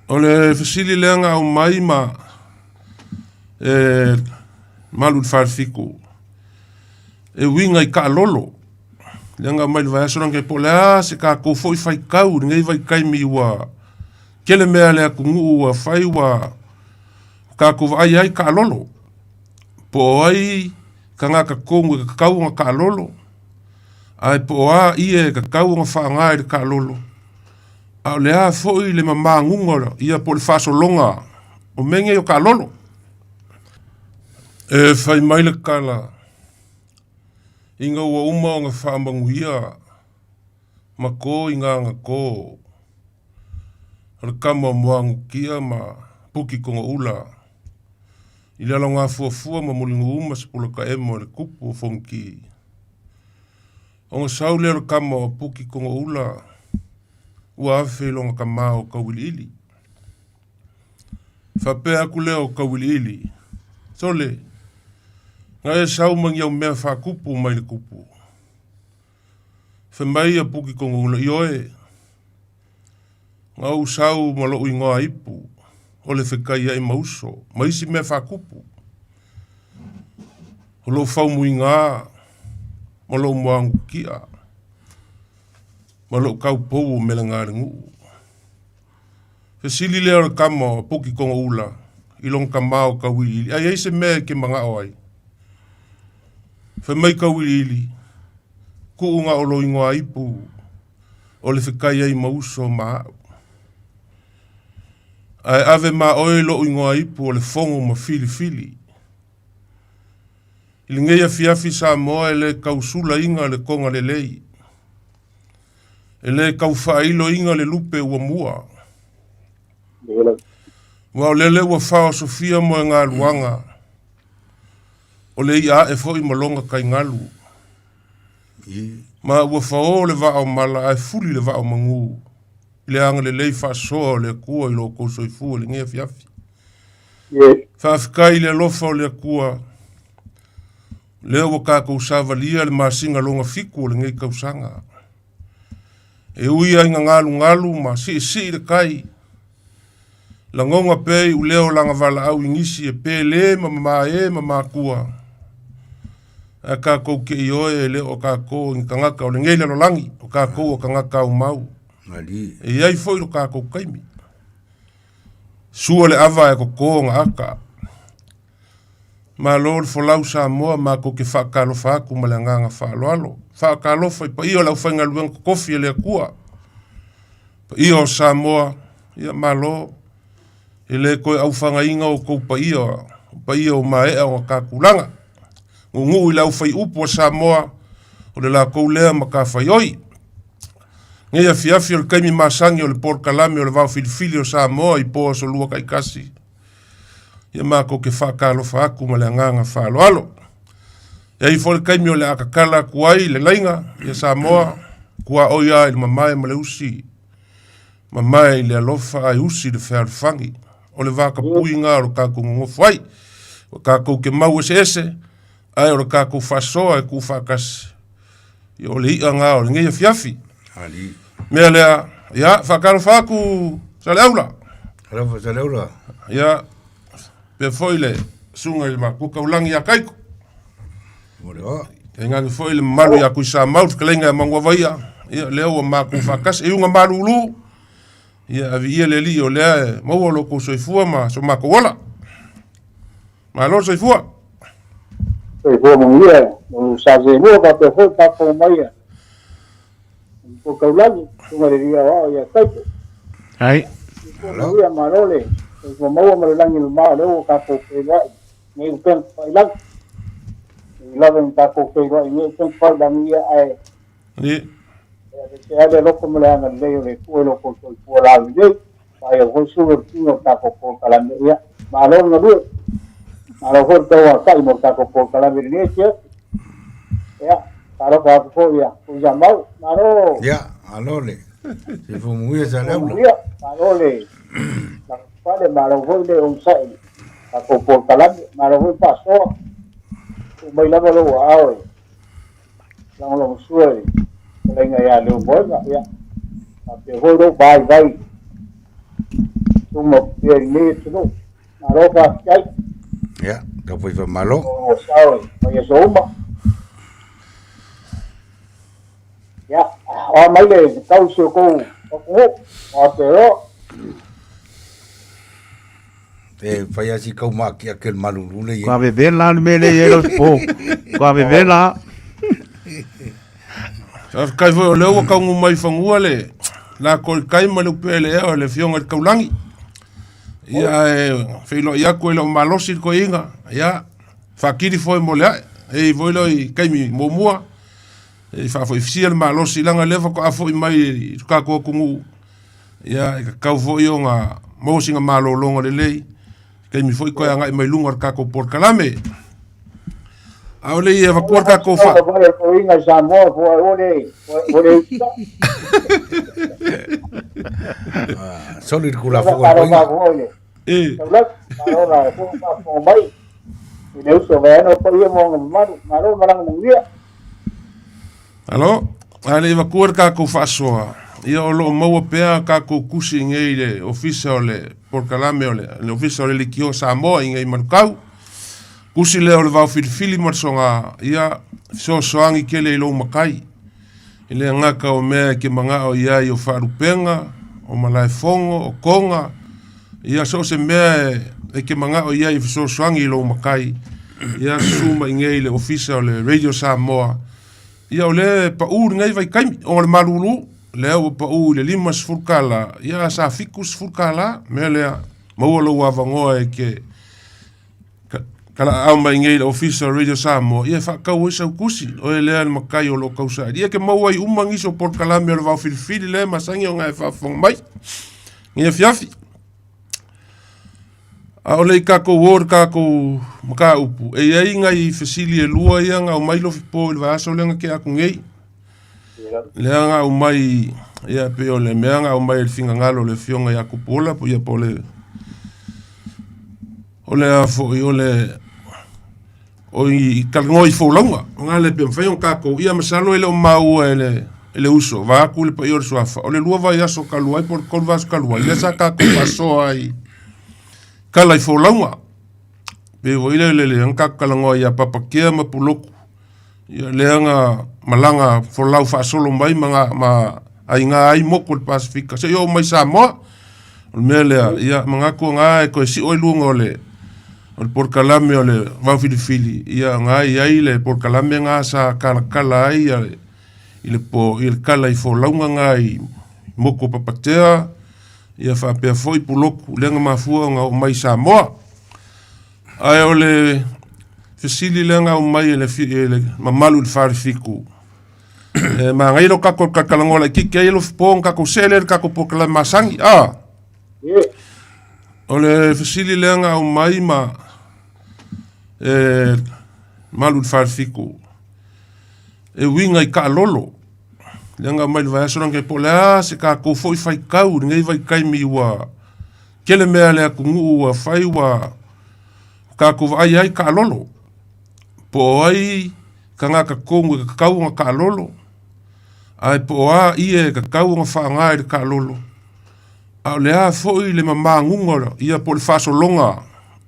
O le fesili lea na aumai ma e malu i le falefitu e uiga i taalolo lea na aumai i le vaiaso lena po o le a se tatou foi faitau i lenei vaitaimi ua tele mea a le atunuu ua fai ua tatou vaai ai taalolo. Po o ai tagata tonu e tatau ona taalolo ae po o a ie e tatau ona faaaoga i le taalolo, a o le a foi le mamanuga ia po o le faasologa o mea nei o taalolo. E fai mai le tala, ina ua uma ona faamanuia ma to i gagato o le tama o Muagututia ma Puki Togoula i le alagafuafua ma Mulinuu ma Sepolataemo e le tupu o Fonoti. Ona sau lea o le tama o Puki Togoula ua afe i lona tama o Tauiliili. Faapea atu lea o Tauiliili, Sole, na e sau ma ni au mea faatupu mai le tupu. Fai mai a Puki Togoula, Ioe, na ou sau ma lou igoa ipu o le fetaiai ma uso ma isi mea faatupu. O lou faumuiga ma lou muagututia ma lou taupou o Melegalenuu. Fesili lea o le tama o Puki Togoula i lona tama o Tauiliili, A i ai se mea e te manao ai? Fai mai Tauiliili, Tuu na o lou igoa ipu o le fetai ai ma uso ma au. Ae ave ma oe lou igoa ipu o le fono ma filifili. I lenei afiafi Samoa e le tau sulaina le toga lelei. E le tau faailoina le lupe ua mua. Aua o lele ua faaosofia moegaluaga o le i'a ae foi ma lona taigalu. Ma ua fao le vaa o mala ae fuli le vaa o magū i le agalelei faasoa o le Atua i lo outou soifua i lenei afiafi. Faafetai i le alofa o le Atua, lea ua tatou savalia le masina lona fitu o lenei tausaga. E ui lava ina galugalu ma siisii le tai, lagona pea i uleo o lana valaau i nisi e pele ma mamae ma matua, ae tatou te ioe e le o tatou o ni tagata o lenei lalolagi, o tatou o tagata aumau. E i ai foi lo tatou taimi. Sua le ava ae toto ona ata. Malo le folau Samoa, matou te faatalofa atu ma le agaga faaaloalo. Faatalofa i paia o le aufaigaluega totofi a le Atua, paia o Samoa, ia malo. E le toe aufagaina outou paia, o paia ua maea ona ta tulaga. Nuunuu i le aufaiupu a Samoa, o le latou lea matafaioi. Nei afiafi o le taimi masani o le polokalame o le vaofilifili o Samoa i po aso lua taitasi. Ia matou te faatalofa atu ma le agaga faaaloalo. E i ai foi le taimi o le a tatala atu ai le laina ia Samoa, tuaoi lava i le mamae ma le usi, mamae i le alofa ae usi i le fealofani. O le vatapuiga o le tatou nonofo ai. Ua tatou te mau eseese, ae o le tatou faasoa e tuufaatasi. Ia o le i'a lena o lenei afiafi. Ali. Mea lea, ia, faatalofa atu Saleaula. Alofa Saleaula. Ia, pea foi le susuga i le matua taulagi ia Kaiko. Mo le oa. Tainane foi le mamalu ia Tuisamau, le fetalaiga ia Manuavaia. Ia, lea ua matou faatasi. E iuga malulu, ia, aviia le Alii o lea e maua lo outou soifua ma so matou ola. Malo le soifua. Soifua manuia, o sa selua faapea foi tatou mai a po taulagi, susuga i le Alii Aoao ia Taito. Ai. Soifua manuia, malo le soifua maua ma le lagi mamao, lea ua tatou feiloai nei upega tafailagi. E lava ina tatou feiloai nei upega tafailagi, ia ae aveese ai le alofa ma le agalelei o le Atua i lo outou soifua laulelei. Vaai foi sulu o le tino o le tatou polokalame. Ia, malo le galue. Malo foi le tauatai mo le tatou polokalame i lenei afiafi. Ia, talofa atu foi ia Tuisamau. Malo. Ia, malo le. Soifua manuia Saleaula. Manuia, malo le fale, malo foi le onosai i le tatou polokalame. Malo foi le faasoa. Tuu mai lava lou aao e lagolagosua i le fetalaiga ia Leulumoega. Ia, faapea foi lou vaivai. Tumau pea i lenei atunuu. Malo faafetai. Ia, taufai faamalo. O sao i mai aso uma. Ia, o a mai le tau si o kou atunuu, o Aotearoa. E fai a si kau maakiaki o le malulu le Kua vevela le mea lea i ai lau po. Kua vevela. Faafetai foi o lea ua taunuu mai i fanua le lako i tai ma le upe le ea o le afioga i le Taulagi. Ia ae feiloai atu e le o malosi le toeaina, ia faatili foi mo le ae. E i ai foi lea i taimi muamua e faafoifisia le malosi leaga o lea faatoa foi mai i le tatou atunuu. Ia e tatau foi ona maua sina malologa lelei taimi foi toe agai mai luga o le tatou polokalame. A o le i avatua le tatou fa... Soli le kulafono a le toeaina. E. Alo, a le i avatua le tatou faasoa, ia o lo o maua pea tatou tusi i nei i le Ofisa o le Polokalame o le, le Ofisa o le Leitio Samoa i nei Manukau. Tusi lea o le vaofilifili ma le soga, ia fesoasoani tele i lou matai. E le gata o mea e te manao i ai o faalupega, o malaefono, o toga, ia so o se mea e te manao i ai e fesoasoani i lou matai, ia susu mai nei i le Ofisa o le Radio Samoa. Ia o lea e pau lenei vaitaimi, ona o le malulu, lea ua pau i le $50, ia sa $70, mea lea, maua lou avanoa e te talaaao mai nei i le Ofisa o Radio Samoa, ia e faatau ai sau tusi, oe lea le matai o lo o tausaili. Ia e te maua ai uma nisi o polokalame o le vaofilifili lea e masani ona e faafofoga mai nei afiafi. A o le i tatou o i le tatou mataupu, e i ai nai fesili e lua ia na aumai Lofipo i le vaiaso lea na tea atu nei. Lea na aumai, ia pei o le mea na aumai e le finagalo o le afioga ia Tupuola, ia po o le o le a foi o le o i talanoa i folauga ona le pe mafai ona tatou ia masalo e le o maua e le e le uso vaeatu le paia o le suafa o le lua vaiaso talu ai po o le tolu vaiaso talu ai lea sa tatou faasoa ai tala i folauga pei foi lea le le tatou talanoa ia Papatea ma Pulotu ia lea na malaga folau faasolo mai ma ma aiga ai motu o le Pasefika seia oo mai Samoa. O le mea lea, ia manatu na e toe sio ai luga o le o le polokalame o le vaofilifili, ia na i ai le polokalame na sa talatala ai ia i le po i le tala i folauga na i motu o Papatea, ia faapea foi Pulotu lea na mafua ona oo mai i Samoa. Ae o le fesili lea na aumai e le, e le mamalu i le Falefitu, e manaia lo tatou talatalanoa laitiiti ai Alofipo ona tatou see lea i le tatou polokalame masani. A, o le fesili lea na aumai ma e mamalu i le Falefitu, e uiga i taalolo, lea na aumai i le vaiaso lea na tea, po o le a se tatou foi faitau i lenei vaitaimi ua tele mea a le atunuu ua fai ua tatou vaai ai taalolo, po o ai tagata tonu e tatau ona taalolo, ae po o a ie e tatau ona faaaoga i le taalolo, a o le a foi le mamanuga ia po o le faasologa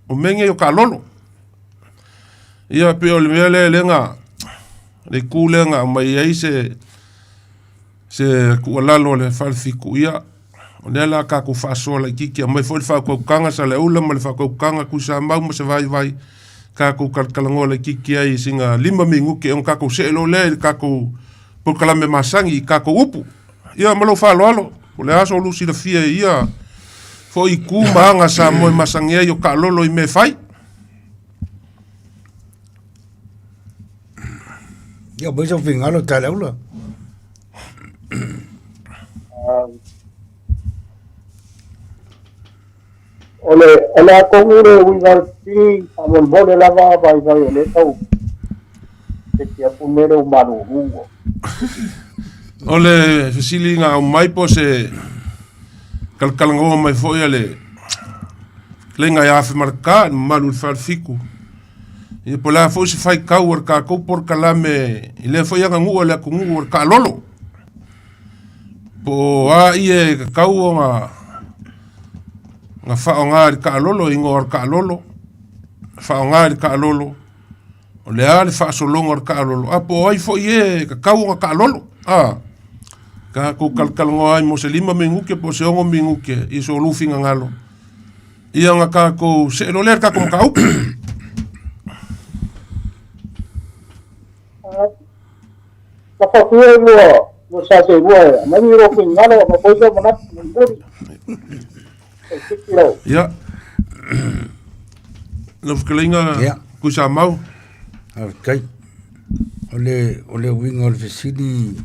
o mea nei o taalolo. Ia pei o le mea lea lea na le itu lea na aumai ai se se tuualalo a le Falefitu, ia o lea o le a tatou faasoa laitiiti, aumai foi le faautautaga Saleaula ma le faautautaga Tuisamau ma se vaivai, tatou talatalanoa laitiiti ai i sina 5 minute ona tatou see loa lea i le tatou polokalame masani i tatou upu. Ia ma lou faaaloalo, o le a so lou silafia i ia foi itu ma aga Samoa e masani ai o taalolo i mea e fai. Ia, mai sau finagalo Saleaula. O le o le a tonu le uiga o le fesili faamolemole lava vaivai o lea tau teti atu le mea lea ua malulu. O le fesili na aumai po o se talatalanoa mai foi a le fetalaiga ia Afemaleka i le mamalu i le Falefitu. Ia po o le a foi se faitau a le tatou polokalame i lea foi aganuu a le atunuu o le taalolo. Po o a ia e tatau ona Na faaaoga i le taalolo e igoa o le taalolo, faaaoga i le taalolo, o le a le faasologa o le taalolo, a po o ai foi e e tatau ona taalolo, a. Tatou talatalanoa ai mo se 5 minute po o se 6 minute i so lou finagalo, ia ona tatou see loa lea i le tatou mataupu. Lafo atu ia lua sa seelua e aumai ni lou finagalo avatu ai sou manatu mulimuli. Toeitiiti lau. Ia. Lau fetalaiga Ia. Tuisamau. Faafetai. O le, o le uiga o le fesili,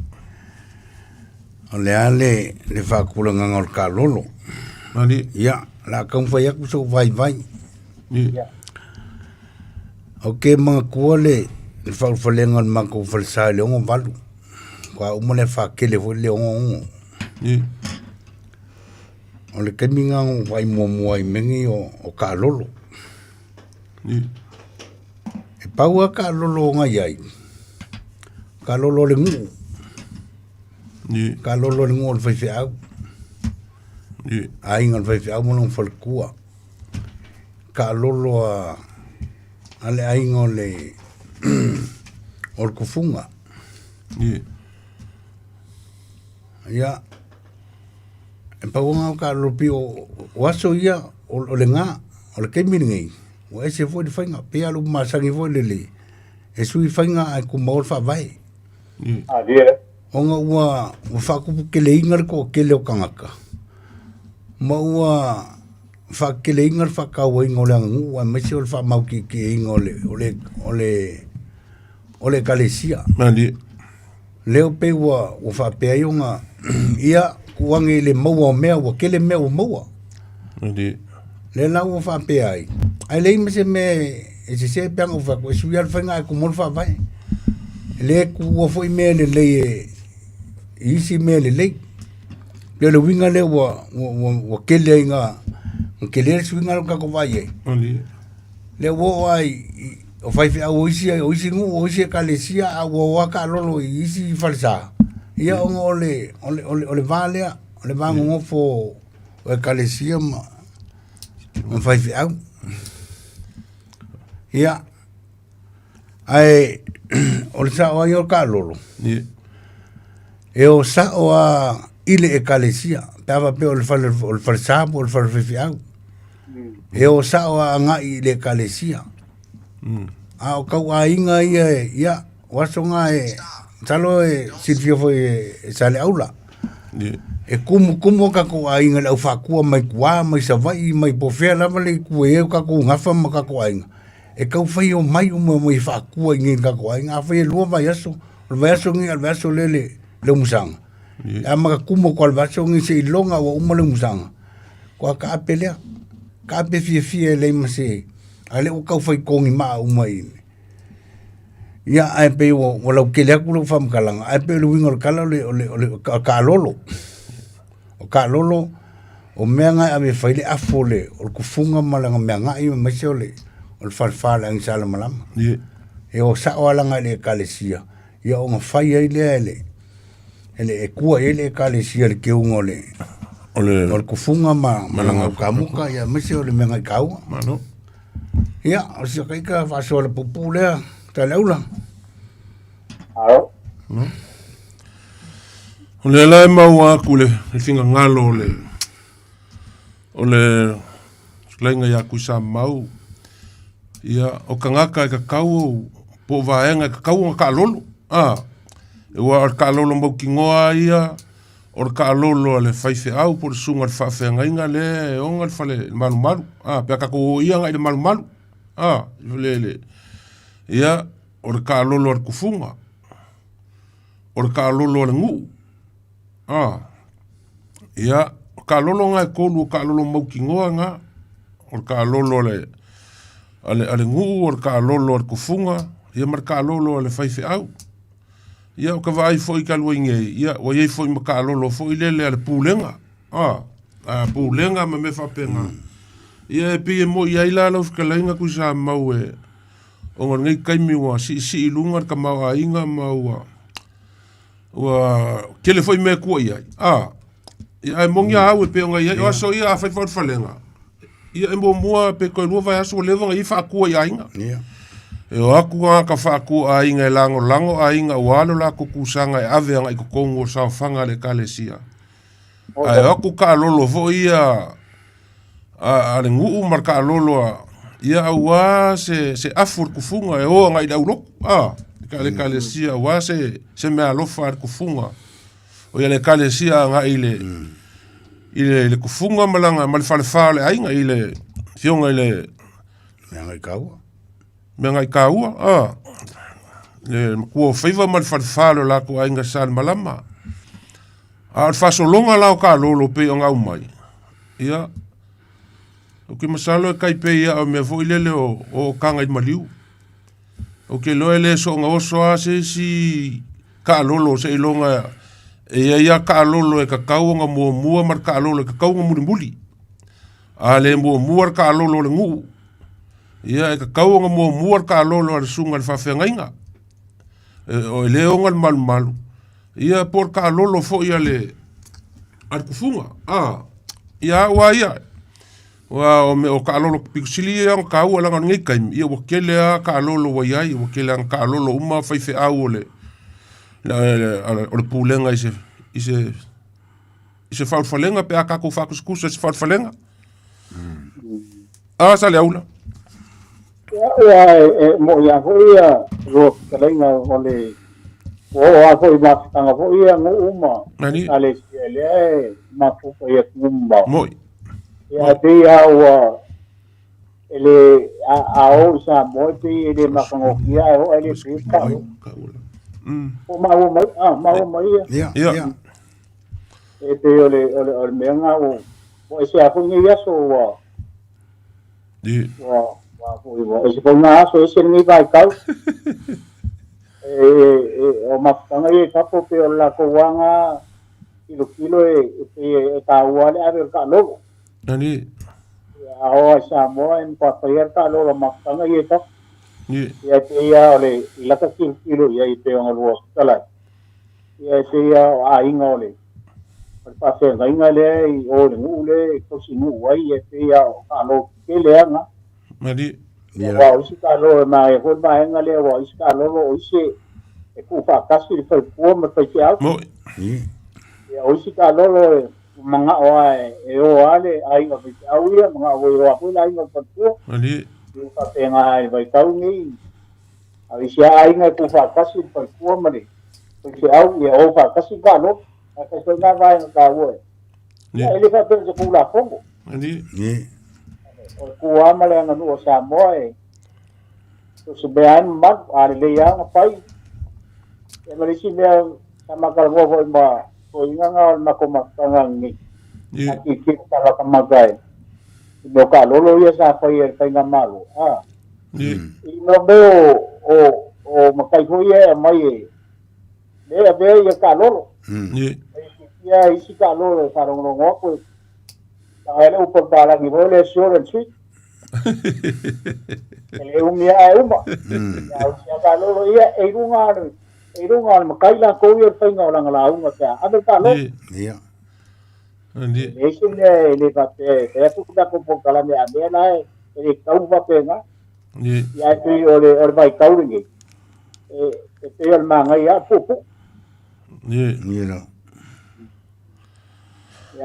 o le a le, le faatulagaga o le taalolo? Ali. Ia, o le a taumafai atu sou vaivai. Ia. Ou te manatua le, le faaulufalega o le matou falesa i le 68, faatoa uma le afa tele foi le 66. Ia. O le taimi lena na ou vaai muamua ai i mea nei o taalolo. E pau lava taalolo na i ai, taalolo a le nuu, taalolo a le nuu o le faifeau, aiga o le faifeau ma lona faletua, taalolo a le aiga o le o le tufuga. Ia, e pau lava lena o taalolo pei o aso ia o lena, o le taimi lenei, ua ese foi le faiga. E pei lava o le upu masani foi lele, e sui faiga ae tumau le faavae. Ona ua faatuputeleina le toatele o tagata, ma ua faateteleina le faatauaina o le aganuu aemaise o le faamaotiotioina o le ekalesia. Lea pei ua faapea ai ona ia tuu ane i le maua o mea ua tele mea ua maua. Lea la ua faapea ai, ae leai ma se mea e sese pe ana ou fai atu, e sui lava le faiga ae tumau le faavae. E le tuua foi mea lelei e i isi mea lelei. Pei o le uiga lea ua tele ai ina tele le suiga lea ua tatou vaai i ai. Lea ua oo lava i o faifeau o isi, o isi nuu, o isi ekalesia, a ua o lava taalolo i isi falesa, ia ona o le, o le, o le, o le va lea, o le va nonofo o ekalesia ma, ma faifeau. Ia, ae o le sao lava ia o le taalolo, e o sao lava i le ekalesia, pe a faapea o le fale, o le falesa po o le fale faifeau. E o sao lava agai i le ekalesia. A o tauaiga ia, ia, o aso na e, masalo e silafia foi e Saleaula, e tumutumu o tatou aiga i le aufaatua mai tua mai Savaii mai po o fea lava le itu e i ai o tatou gafa ma tatou aiga, e tau fai omai uma e omai e faatua i inei i le tatou aiga. Afai e 2 vaiaso, o le vaiaso lenei a o le vaiaso lea le umusaga, e amata tumu atu lava i le vaiaso lenei seiloga ua uma le umusaga, faatoa taape lea, taape fiafia e leai ma se, a o lea ua tau fai togimaa uma i ia ae pei ua lautele atu lau faamatalaga, ae pei o le uiga o le tala o le taalolo. O taalolo, o mea na e ave e fai le afu o le tufuga ma lana meagai aemaise o le falefa o le Aiga Sa Lamalama. E o sao lava laga i le ekalesia, ia ona fai ai lea e le e tua i ai le ekalesia i le teuga o le O le o le tufuga ma lana autamuta ia aemaise o le meagaikaua. Malo. Ia, o si aka ika faasoa le puupuu lea, Taleaula. Alo. O lea la e maua atu le finagalo o le o le fetalaiga ia Tuisamau, ia, o tagata e tatau po o vaega e tatau ona taalolo. A, aua o le taalolo mautinoa lava ia, o le taalolo a le faifeau po o le susuga i le faafeagaiga lea e ona le fale malumalu. A, pe a tatou o ia agai i le malumalu. A, ia, o le taalolo a le tufuga, o le taalolo a le nuu. A, ia, o taalolo na e tolu o taalolo mautinoa na, o le taalolo a le nuu, o le taalolo a le tufuga, ia ma le taalolo a le faifeau. Ia, ou te vaai foi talu ai nei, ia, ua i ai foi ma taalolo foi lele a le pulega, a, a pulega ma mea faapena. Ia, e pei e moi ai la lau fetalaiga Tuisamau e, ona o lenei taimi ua siisii i luga le tamaoaiga ma ua ua tele foi mea e tua i ai, a, ia, ae moni lava au e pei ona i ai, o aso ia afai foi o le falega. Ia e muamua pe toe lua vaiaso ua leva ona ia faatua i aiga. Ia. E o atu tagata faatua aiga e lagolago aiga aua lo latou tusaga e ave agai i totonu o saofaga a le Ekalesia. Ae o atu taalolo foi ia a le nuu ma le taalolo a ia aua se afu o le tufuga e o agai i le aulotu a le Ekalesia aua se meaalofa a le tufuga. O ia le Ekalesia agai i le i le tufuga ma lana ma le falefa o le aiga i le afioga i le Meagaikaua. Meagaikaua, a le matua o faiva ma le falefa o le latou aiga sa le malama. A o le faasologa la o taalolo pei ona aumai, ia, ou te masalo e tai pei lava o mea foi lele o ootaga i maliu. Ou te iloa e le soona oso lava se isi taalolo seiloga e i ai lava taalolo e tatau ona muamua ma le taalolo e tatau ona mulimuli. A le muamua le taalolo a le nuu, ia e tatau ona muamua le taalolo a le susuga i le faafeagaiga. E le ona le malumalu, ia po o le taalolo foi a le tufuga. Ia au lava ia, aua o mea o taalolo pito sili ia ona taua leaga o lenei taimi, ia ua tele lava taalolo ua i ai, ua tele lava ina taalolo uma faifeau o le pulega i se faaulufalega pe a tatou faatusatusa i se faaulufalega. A Saleaula. Ia, e moni lava foi ia lua fetalaiga o le ua oo lava foi i mafutaga foi ia nuu ma Nani? ekalesia lea e mafuta i atunuu mamao. Moi. Ia, e pei lava ua e le a o i Samoa e pei e le matagofie ae oo ae le pei e tau. Po o maua mai, a maua mai ia. Ia, Ia. ia. E pei o le mea lena ua ese lava foi lenei aso ua Ua ua foi ua ese foi na aso ese lenei vaitau. E o mafutaga ia i fafo pei o le latou lava tilotilo e pei e taua le ave o le taalolo. Nani. A oo i Samoa e matua faia le taalolo a mafutaga ia i fafo. Ni. Ia e pei lava o le i lata tilotilo i ai e pei ona lua fetalai. Ia e pei lava o aiga o le o le faafeagaiga lea i o i le nuu lea e tausinuu ai, ia e pei lava o taalolo tetele lava na. Mali. Ia. Aua o isi taalolo e manaia foi le vaega lea, aua o isi taalolo o isi e tuufaatasi le faletua ma le faifeau. Moi. Ia o isi taalolo e manao lava e o lava le aiga faifeau ia, manao foi e o lava foi le aiga o le faletua. Mali. Ia faapena i le vaitau lenei. A o isi lava aiga e tuufaatasi le faletua ma le faifeau, ia o faatasi le taalolo. Ae tasi foi lena vaega taua e. Ia, e le faapea o se Tulafono. O le tu lava ma le aganuu a Samoa e so o se mea lava e mamalu, a lelei lava ona fai. Ia ma le isi mea sa ma talanoa foi ma toeaiina na o le matou mafutaga lenei, sa tilotilo talatamata i mea o taalolo ia sa fai e le faigamalo, a. I mea o matai foi ia e aumai e lea e avea ia taalolo. Ia isi taalolo e faalogologo atu e taga le upu a le palagi foi lea short and sweet. E le umi lava e uma. Ia o isi lava taalolo ia e i luga o le e i luga o le matai latou ia le faiga o lana lauga pe a ave le taalolo. Ia. E leai se mea e le faapea e fai atu le tatou polokalame a mea la e le tatau faapena. Ia ae pei o le vaitau lenei, e pei o le manaia lava puupuu. Ia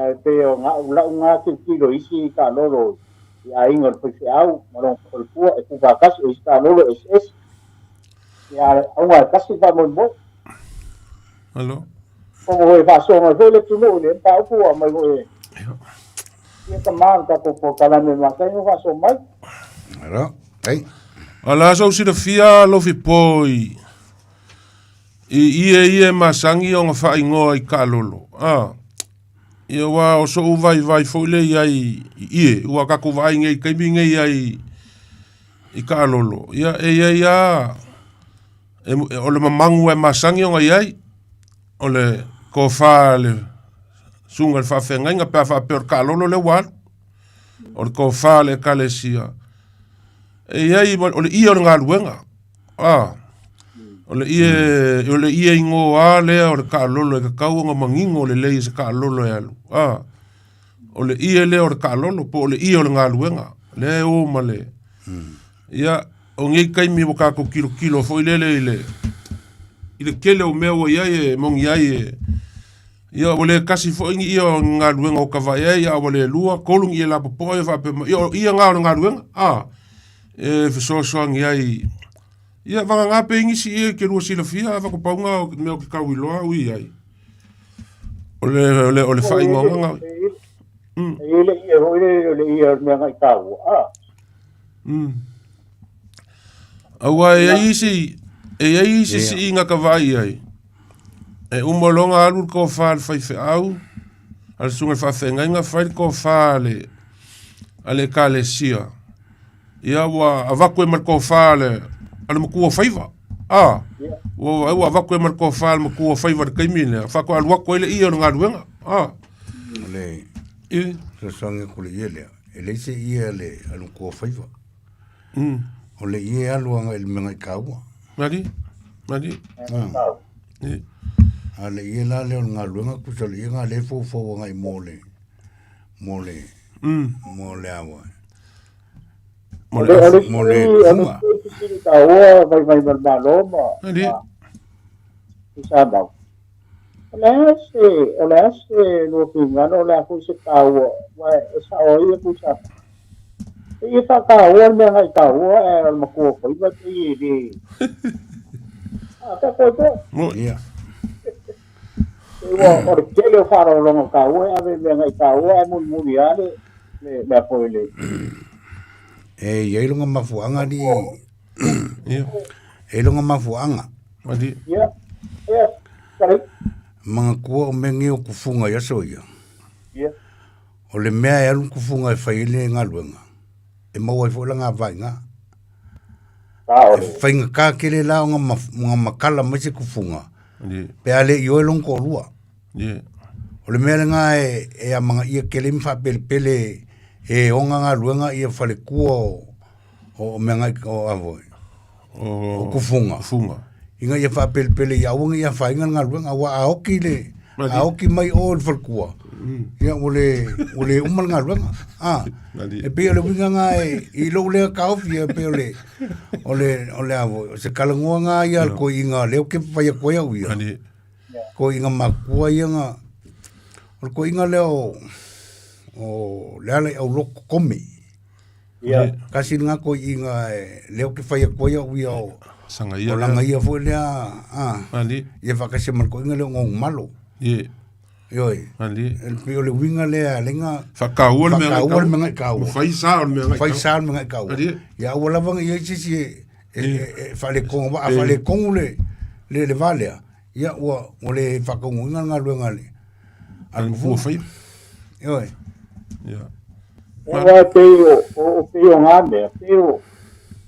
e pei o lau na tilotilo i isi taalolo i aiga o le faifeau ma lona faletua e tuufaatasi, o isi taalolo e eseese. Ia auga e tasi le faamoemoe. Alo. Ona foi e faasoa mai foi le atunuu i le mataupu ua aumai foi e ia tama o le tatou polokalame masani ona faasoa mai. Alo. Ei. O le a sou silafia alofi po i ie ia e masani ona faaigoa i taalolo. A, ia aua o sou vaivai foi lea i ai i ie, ua tatou vaai nei i taimi nei ai i taalolo. Ia e i ai lava o le mamagu e masani ona i ai, o le tofa a le susuga i le faafeagaiga pe a faapea o le taalolo lea ua alu, o le tofa a le ekalesia. E i ai, o le ie o le galuega, a, o le ie, o le ie igoa lea o le taalolo e tatau ona manino lelei e se taalolo e alu, a. O le ie lea o le kaalolo po o le ie o le galuega lea e o ma le ia o nei taimi ua tatou tilotilo foi lele i le i le tele o mea ua i ai e moni ai e ia ua le tasi foi ni ia o ni galuega o tavae ai a ua le lua tolu ni ia lapopoa ia faapea mai ia o ia na o le galuega a e fesoasoani ai ia vagana pe nisi ia e te lua silafia a faatopauga o mea o te tau iloa au i ai o le o le o le faaigoaga E i le ie foi lele o le ie o le mea agai taua a. Aua e iai isi e iai isi siiga ka vaai i ai. E uma loa ona alu le tofa a le faifeau, a le susuga i le faafeagaiga fai le tofa a le a le ekalesia. Ia ua avatu ai ma le tofa a le a le matua o faiva. A ua ua avatu ai ma le tofa a le matua o faiva i le taimi lea, faatoa alu atu ai le ie o le galuega. A O le fesoasoani atu i le ie lea, e leai se ie a le a le matua o faiva. O le ie e alu agai i le mea gaikaua. Mali, mali. A o le ie la lea o le galuega tusa o le ie lena lea e foufou agai mo le mo le mo le awa. Mo le mo le kufuga. Taua vai vai ma le Malo ma Mali. i Samoa. O le a se o le a se lua finagalo o le a foi se taua aua e sao ai ia Tuisamau. Pei e faataua le mea agai taua ae o le matua faiva pei e le a pe koe koe. Ia. Pei ua o le tele o faaaloaloga taua e ave i mea agai taua ae mulimuli lava le le le a foi le E i ai lona mafuaaga alii. E i ai lona mafuaaga. Alii. Ia, ia, sorry. Manatua o mea nei o kufuga i aso ia. Ia. O le mea e alu kufuga e fai ai le galuega, e maua ai foi lana ava i ina. E faigata tele la ona makala mai se kufuga, pe a le ioe lona toalua. O le mea lena e, e amanaia tele ma faapelepele e ona galuega ia faletua o, o mea ngai o avo o kufuga. Kufuga. Ina ia faapelepele ia aua ne i afaina le galuega aua a oti le a oti mai o i le faletua ia ua le ua le uma le galuega. A e pei o le uiga lena e i lou lea taofi e pei o le o le o le a foi o se talanoa lena ia a le toeaina lea ou te fai atu ai au ia. Toeaina matutua ia na o le toeaina lea o o Lealaiauloto Tome. Ia. Tasi lena toeaina e lea ou te fai atu ai au ia o Sagaia o lea. lana ia foi lea a Ali. ia faatasi ma le toeaina lea o Gaugumalo. Ie. Ioe. Ali. E pei o le uiga lea e ala ai ona Faataua le mea faataua le mea gaikaua. Ua fai sa o le mea Fai gaikaua. sa o le mea gaikaua. Ali. Ia aua lava ne i i ai se isi e e e faaletonu, a faaletonu le le le va lea, ia ua ua le faataunuuina le galuega a le a le matua faiva. Ioe. Ia. Aua e pei o, o, o pei o ngā mea, pei o,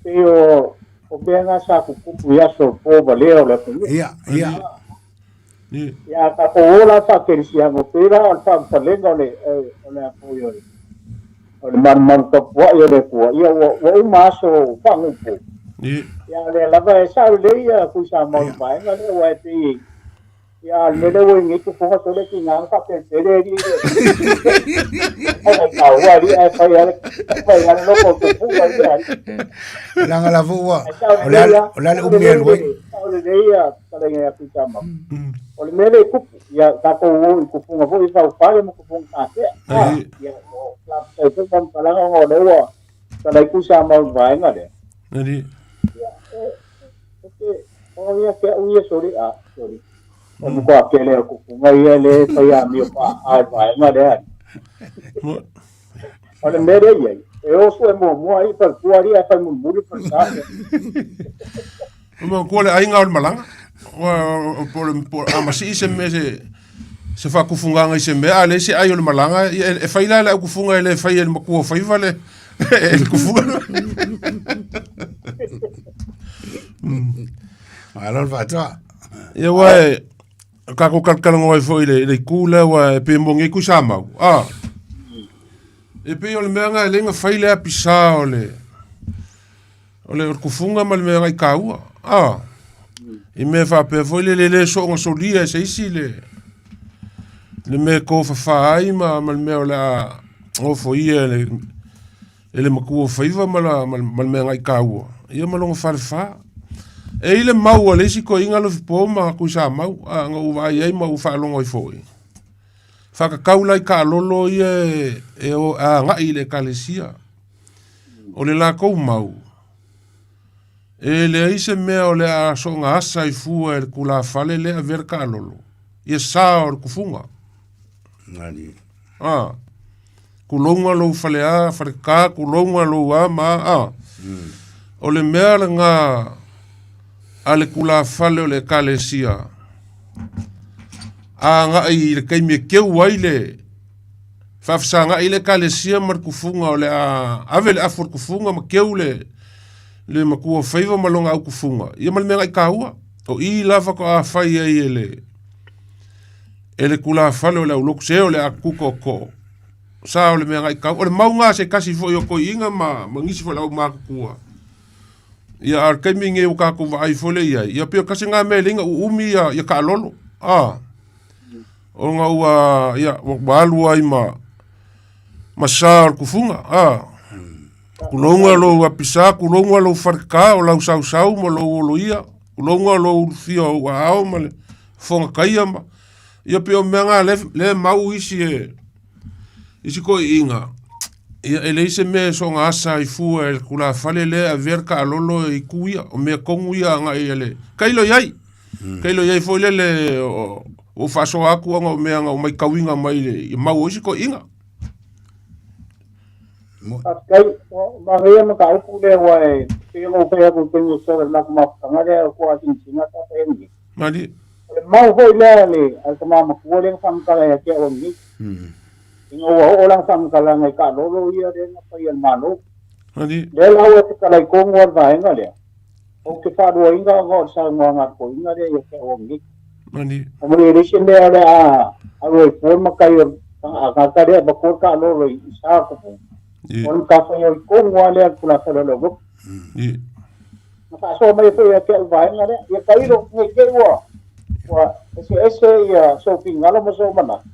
pei o, o mea ngā sa tutupu i aso o po valea o le atunuu. Ia, ia. Ia. Ia, a tatou o la faakerisiano, pei la o le faamatalaga o le, o le a foi o le, o le malumalu tapuai o le Atua, ia ua, ua uma aso faagupo. Ia. Ia, o lea lava e sao lelei ia Tuisamau i le vaega lea, aua e pei, ia, a o le mea lea ua i nei tufoga sole tiga ona faapelepele alii le ai taua alii ae fai lava le fai lava le loto o le tufuga ia alii. Leaga la foi ua Ae sao o le a lelei lava, o le a le sao umi e lelei alu ai. le sao lelei ia fetalaiga ia Tuisamau. O le mea lea e tupu, ia tatou o i tufuga foi faufale ma tufuga tatea. Ah, Alii. ia, o faafetai foi faamatalaga ona o lea ua talai Tuisamau i le vaega lea. Ali. Ia, e, e, o ia te au ia soli, a, soli. O matua tele o tufuga ia lea e fai amio paa'a i le vaega lea. Mo. O le mea lea e i ai, e oso e muamua ai i faletua alii ae fai mulimuli i falesa. O matua le aiga o le malaga. Ua po o le po a masii se mea se se faakufugaga i se mea a leai se ai o le malaga ia e fai la e le aukufuga e le fai e le matua o faiva le e le kufuga. Malo le faatoa. Ia aua e tatou talatalanoa ai foi i le i le itu lea aua e pei e moni ai Tuisamau, a. E pei o le mea lena e lei ona fai le apisa o le o le kufuga ma le mea agai taua, a. I mea faapea foi lele e le soona solia e se isi le Le mea e tofafa ai ma ma le mea o le a ofoia e le e le matua o faiva ma la ma le mea agai taua, ia ma lona falefa. E i ai le mau a le isi toeaina Lofipo ma Tuisamau, a na ou vaai ai ma ou faalogo ai foi, faatatau la i taalolo ia e agai i le Ekalesia. O le latou mau, e leai se mea o le a soona asa ai fua e le tulafale lea e avea le taalolo, ia sa o le tufuga. A, tulouna lou faleā, faletā, tulouna lou a ma a, a. O le mea lena a le tulafale o le Ekalesia, a agai i le taimi e keu ai le faafesagai le Ekalesia ma le tufuga o le a ave le afu o le tufuga ma keu le le matua o faiva ma lona au tufuga, ia ma le mea agai taua. O i la faatoa fai ai e le e le tulafale o le aulotu se o le a tutu tootoo sa o le mea agai tau o le mauga a se tasi foi o toeaiina ma ma nisi foi o le aumatutua. Ia a o le taimi lenei ua tatou vaai foi lea i ai, ia pei o tasi lena mea e leai ona uumi ia ia taalolo, a ona ua ia ua alu ai ma ma sa o le tufuga, a tulouna lou apisa, tulouna lou faletā o lau sausau ma lou oloia, tulouna lou ulufia o ou aao ma le fofoga taia ma ia pei o mea na lea lea e mau isi e isi toeaiina, ia e leai se mea e soona asa ai fua e le tulafale lea e avea le taalolo e itu ia, o mea tonu ia agai a le tailo i ai. Tailo i ai foi lele ua ou faasoa atu ona o mea na ou matauina mai i le mau o isi toeaiina. Faafetai, ua manaia mataupu lea aua e pei ona ou fai atu i le taimi ua sola i le matou mafutaga lea o tua sinasina sa fai ai nei. Malie. O le mau foi lea a le a le tama matua lea na faamatala ia te au ananei. Ina ua oo lana faamatalaga i taalolo ia lea na fai e le Malo. Malie. Lea la ua fetalai tonu lava le vaega lea, ou te faaluaina ona o le saunoaga a le toeaina lea ia te au ananei. Malie. Aua e leai se mea o le a alu ai fua le matai o le tagata lea e avatua le taalolo i sa o le O le matafaioi tonu lava lea a le Tulafono o le Aulotu. Na faasoa mai foi ia te au vaega lea. Ia tailo, ne i te i ua, ua eseese ia sou finagalo ma sou manatu.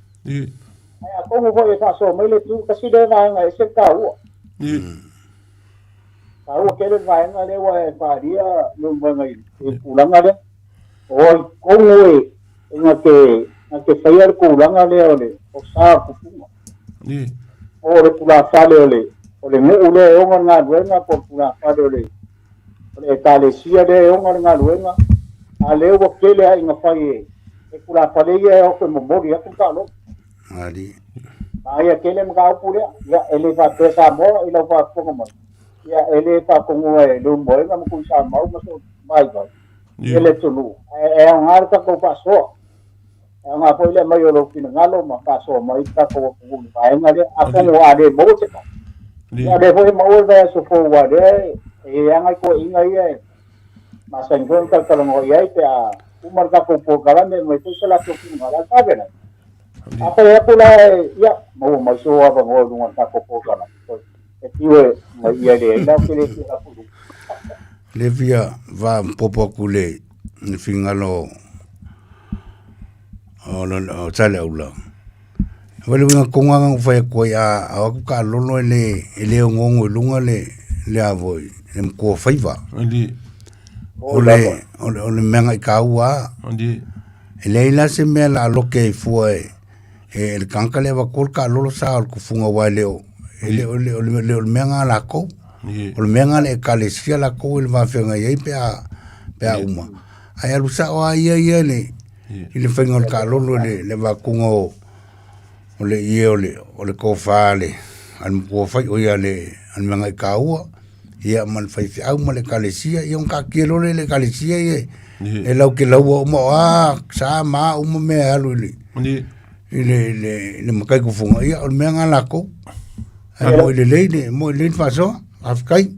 Ae atonu foi e faasoa mai le itu, tasi lea vaega e ese le taua. Taua tele le vaega lea ua e faaalia Leulumoega i le tulaga lea. O ai tonu e, e na te, na te faia le tulaga lea o le, o sa o le tufuga. O le tulafale o le, o le nuu lea e ona le galuega po o le tulafale o le, o le Ekalesia lea e ona le galuega, a lea ua tele lava ina fai e, e tulafale ia e o atu e momoli atu le taaloga. Ali. Manaia tele le mataupu lea. Ia, e le faapea Samoa i lau faafofoga mai, ia e le faatonuina e Leulumoega ma Tuisamau ma so vaivai ia le atunuu, ae aoga le tatou faasoa. E aoga foi le aumai o lou finagalo ma faasoa mai le tatou atunuu i le vaega lea. Atonu a le maua se tali, ia o lea foi e maua le vaiaso fou aua o lea e i ai lava nai toeaiina ia e masani foi ona talatalanoa i ai pe a uma le tatou polokalame e aumai foi se latou finagalo. A o le faalavelave, a fai atu la ia maua mai sou avanoa i luga o le tatou polokalame, e fiu e mai ia leai la ou te le fia lafo i luga. Le fia faaopoopo atu i le finagalo o Saleaula. O le uiga tonu lava na ou fai atu ai, a o atu taalolo e le ogogo i luga le a foi le matua o faiva. O le mea na i taua lava. E leai la se mea o le a lote ai fua e le tagata lea e avatua le taalolo sa o le tufuga aua e le o le mea lena a latou. O le mea lena a le ekalesia latou e le va feagai ai pe a uma. Ae alu sao lava ia ia i le faiga o le taalolo i le avatuga o le ie o le tofa a le matua fai, oi a le meagaitaua, ia ma le faifeau ma le ekalesia, ia ona taatia loa lea i le ekalesia ia e latou te laua uma, o a sa ma a uma mea e alu i le matai tufuga, ia o le mea lena a latou. Ae moi lelei le moi lelei le faasoa, faafetai.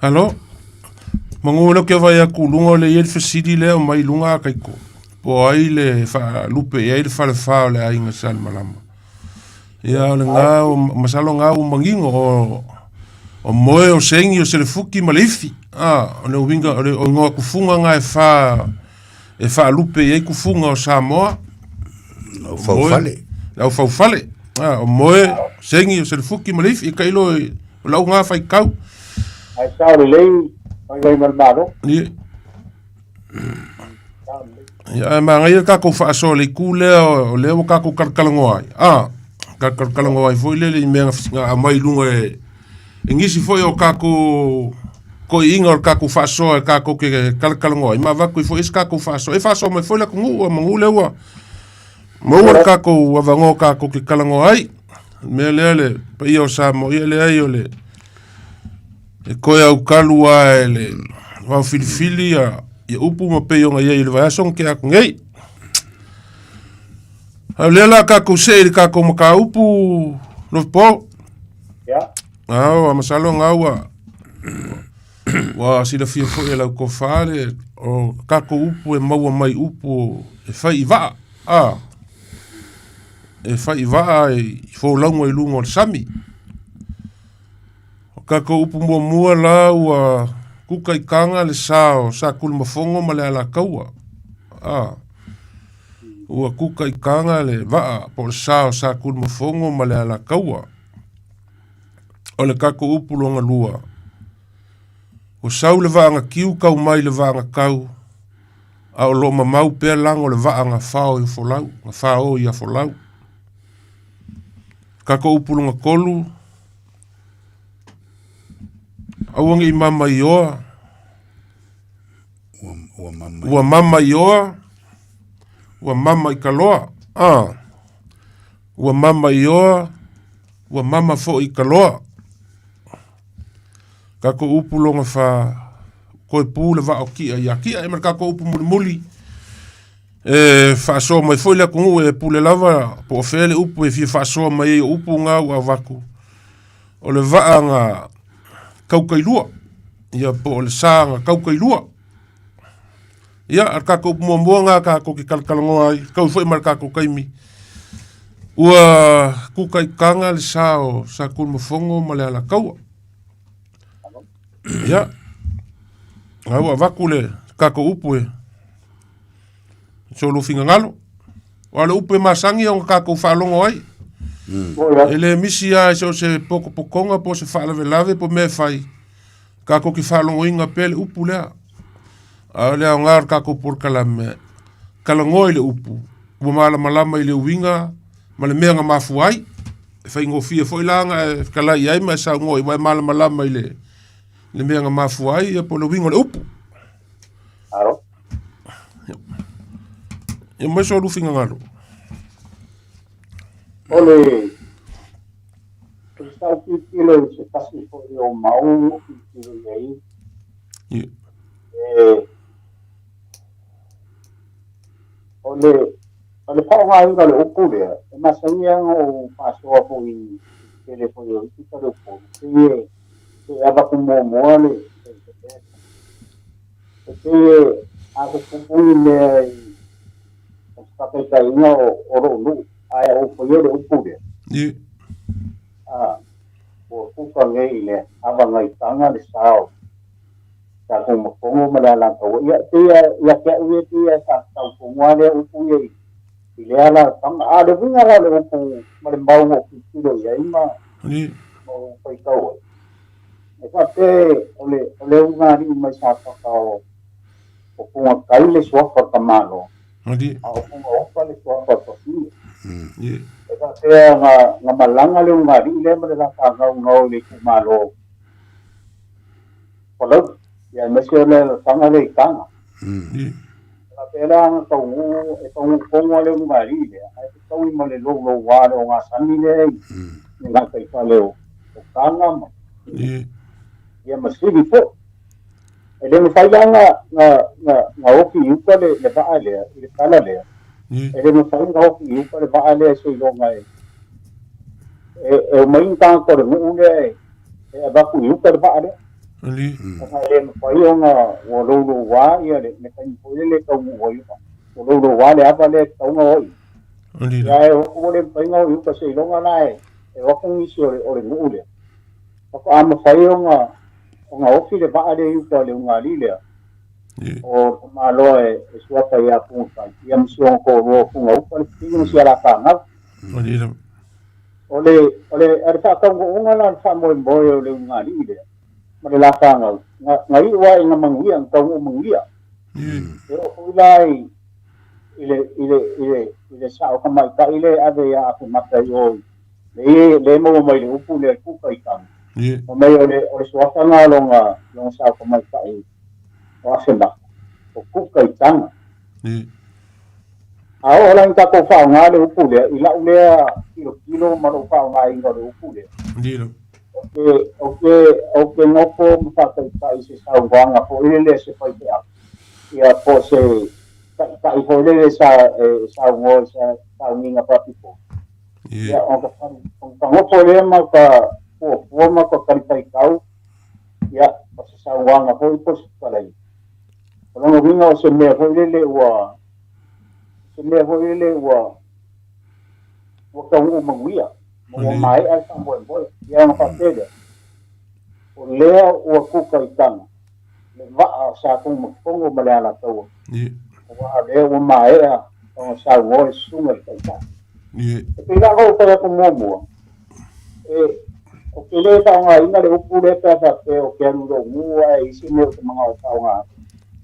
Alo. Manu lea ou te vaai atu i luga o lea e i ai le fesili lea e aumai i luga a Kaiko. Po o ai le faalupe i ai le falefa o le aiga Sa Alimalama. Ia o lena, masalo o lena ua manino o Moe, o Segi, o Selefuki ma le Ifi. A, o le uiga o le igoa tufuga na e fa e faalupe i ai tufuga o Samoa. Au faufale. Le au faufale. Ah, o moe, sengi, o selefuki ma le ifi, e kailo e o lau ngā whaikau. Ai sao lelei, fai ma le Malo. Ia. Ia, ae magaia le takou faasoa i le itu lea o lea ua tatou talatalanoa ai, a, talatalanoa ai foi lele i mea na aumai i luga e e nisi foi o tatou toeaiina o le tatou faasoa e tatou te talatalanoa ai ma avatu ai foi se tatou faasoa e faasoa mai foi le atunuu a manu lea ua maua le tatou avanoa tatou te talanoa ai. O le mea lea le paia o Samoa, ia leai o le e toe aukalu lava e le vao filifili ia upu ma pei ona i ai i le vaiaso na tea atu nei. A o lea la tatou see i le tatou mataupu Lopo. Ia. Ao, a masalo na ua ua silafia foi e lau tofa le o tatou upu e maua mai upu e fai i vaa. A e fai i vaa i folauga i luga o le sami. O tatou upu muamua la ua kuka i taga le sa o Satunumafono ma le Alataua. A, ua kuka i taga le vaa po o le sa o Satunumafono ma le Alataua. O le tatou upu lona lua, ua sau le vaa na tiu tau mai le vaa na tau, a o lo o mamau pea lago o le vaa na fao i folau, na fao i afolau. Tatou upu lona tolu, Aua ne i mama i oa. Ua mama. Ua mama i oa. Ua mama i kaloa. Ah. Ua mama i oa. Ua mama foi i kaloa. Tatou upu lona fa toe pu le vaa o kia ia kia e ma le tatou upu mulimuli e faasoa mai foi le atunuu e pule lava po o fea le upu e fia faasoa mai ai o upu na ua avatu o le vaa na kaukailua ia po o le sa na kaukailua. Ia, a le tatou upu muamua na tatou te talatalanoa ai, tau foi ma le tatou taimi, ua kuka i taga le sa o Satunumafono ma le Alataua. Ia, a ua avatu le tatou upu e solo finagalo. O le upu e masani ona tatou faalogo ai. E le misi lava i so o se potopotoga po o se faalavelave po o mea e fai, tatou te faalogoina pea le upu lea. A o le aoga o le tatou polokalame, talanoa i le upu, ua malamalama i le uiga ma le mea na mafua ai. E faigofie foi la ona e fetalai i ai ma e saunoa ua e malamalama i le mea na mafua ai ia po o le uiga o le upu. Alo. Ia mai so lu finagalo. O le sa ou tilotilo i se tasi foi o mau o tilotilo i ai. Ia. E, o le o le faaaogaina o le upu lea, e masani lava ona ou faasoa foi i le tele foi o isi faleupolu, pei e e avatu muamua le e pei e a tutupu ni mea i o se faataitaiga o lou nuu, ae ou faia le upu lea. Ia. A, ua kuka nei i le avagaitaga le sa o Satunumafono ma le Alataua. Ia, pei ia te au ia, pei e faatatau tonu lava lea upu ia i lea alaalafaga. A o le uiga la o le upu ma le mau ua ou tilotilo i ai ma Ia. ma ou faitau ai, e faapea o le o le ulugalii mai Safata o o Fugatai le suafa o le tamaloa, Ia. a o Fugaupa le suafa o le fafine. Ia. E faapea na na malaga le ulugalii lea ma le la fanau na o i le itumalo Palauli, ia aemaise o le alaalafaga lea i Taga. Ia. E faapea la na taunuu, e taunuu tonu lava le ulugalii lea, ae fetaui ma le louloua o le ogasami lea i le gataifale o Taga ma Ia. ia ma Sili foi. E le mafai la na na na na ofi i uka le le vaa lea i le tala lea. Ia. E le mafai na ofi i uka le vaa lea seiloga e e e omai ni tagata o le nuu lea e e avatu i uka le vaa lea. Ali. Ona e le mafai ona ua louloua ia le le taimi foi lele e taunuu ai ua louloua le ava lea e tatau ona o i. Ali. Ia e ua le mafai ona o i uka seiloga la e e o atu nisi o le o le nuu lea. Faatoa mafai ona ona ofi le vaa lea i uka o le ulugalii lea. O tamaloa e suafa ia Pugakai, ia ma si ona toalua o Pugaupa le pipii ma si alafanau. O le o le o le faataunuuga la o le faamoemoe o le ulugalii lea ma le lafanau, na na iu lava ina manuia, na taunuu manuia. E oo foi la i i le i le i le i le sao tamaitai lea e ave ia Afemata i o i le le maua mai le upu lea kuka i tama. Fai mai o le o le suafa lena o lona lona sao tamaitai o Afemata, o kuka i taga. A oo la ina tatou faaaoga le upu lea, i lau lea tilotilo ma lou faaaogaina o le upu lea, ou te, ou te, ou te nofo ma faataitai i se saunoaga foi lele a se faifeau, ia po o se taitai foi lele sa e saunoa i se sauniga faapitoa. Ia, ona ta nofo lea ma ta fuafua ma ta talifaitau, ia, o se saunoaga foi po o se fetalaiga. O lona uiga o se mea foi lele ua, se mea foi lele ua, ua taunuu manuia, ma ua maea le faamoemoe. Ia ona faapea lea, o lea ua kuka i taga le vaa o Sa Tunumafono ma le Alataua, aua o lea ua maea ona saunoa le susuga i le Taitai. E pei la ona ou fai atu muamua, e, ou te le faaaogaina le upu lea pe a faapea ou te alu i lou nuu ae i se mea ou te manao e faaaoga ai.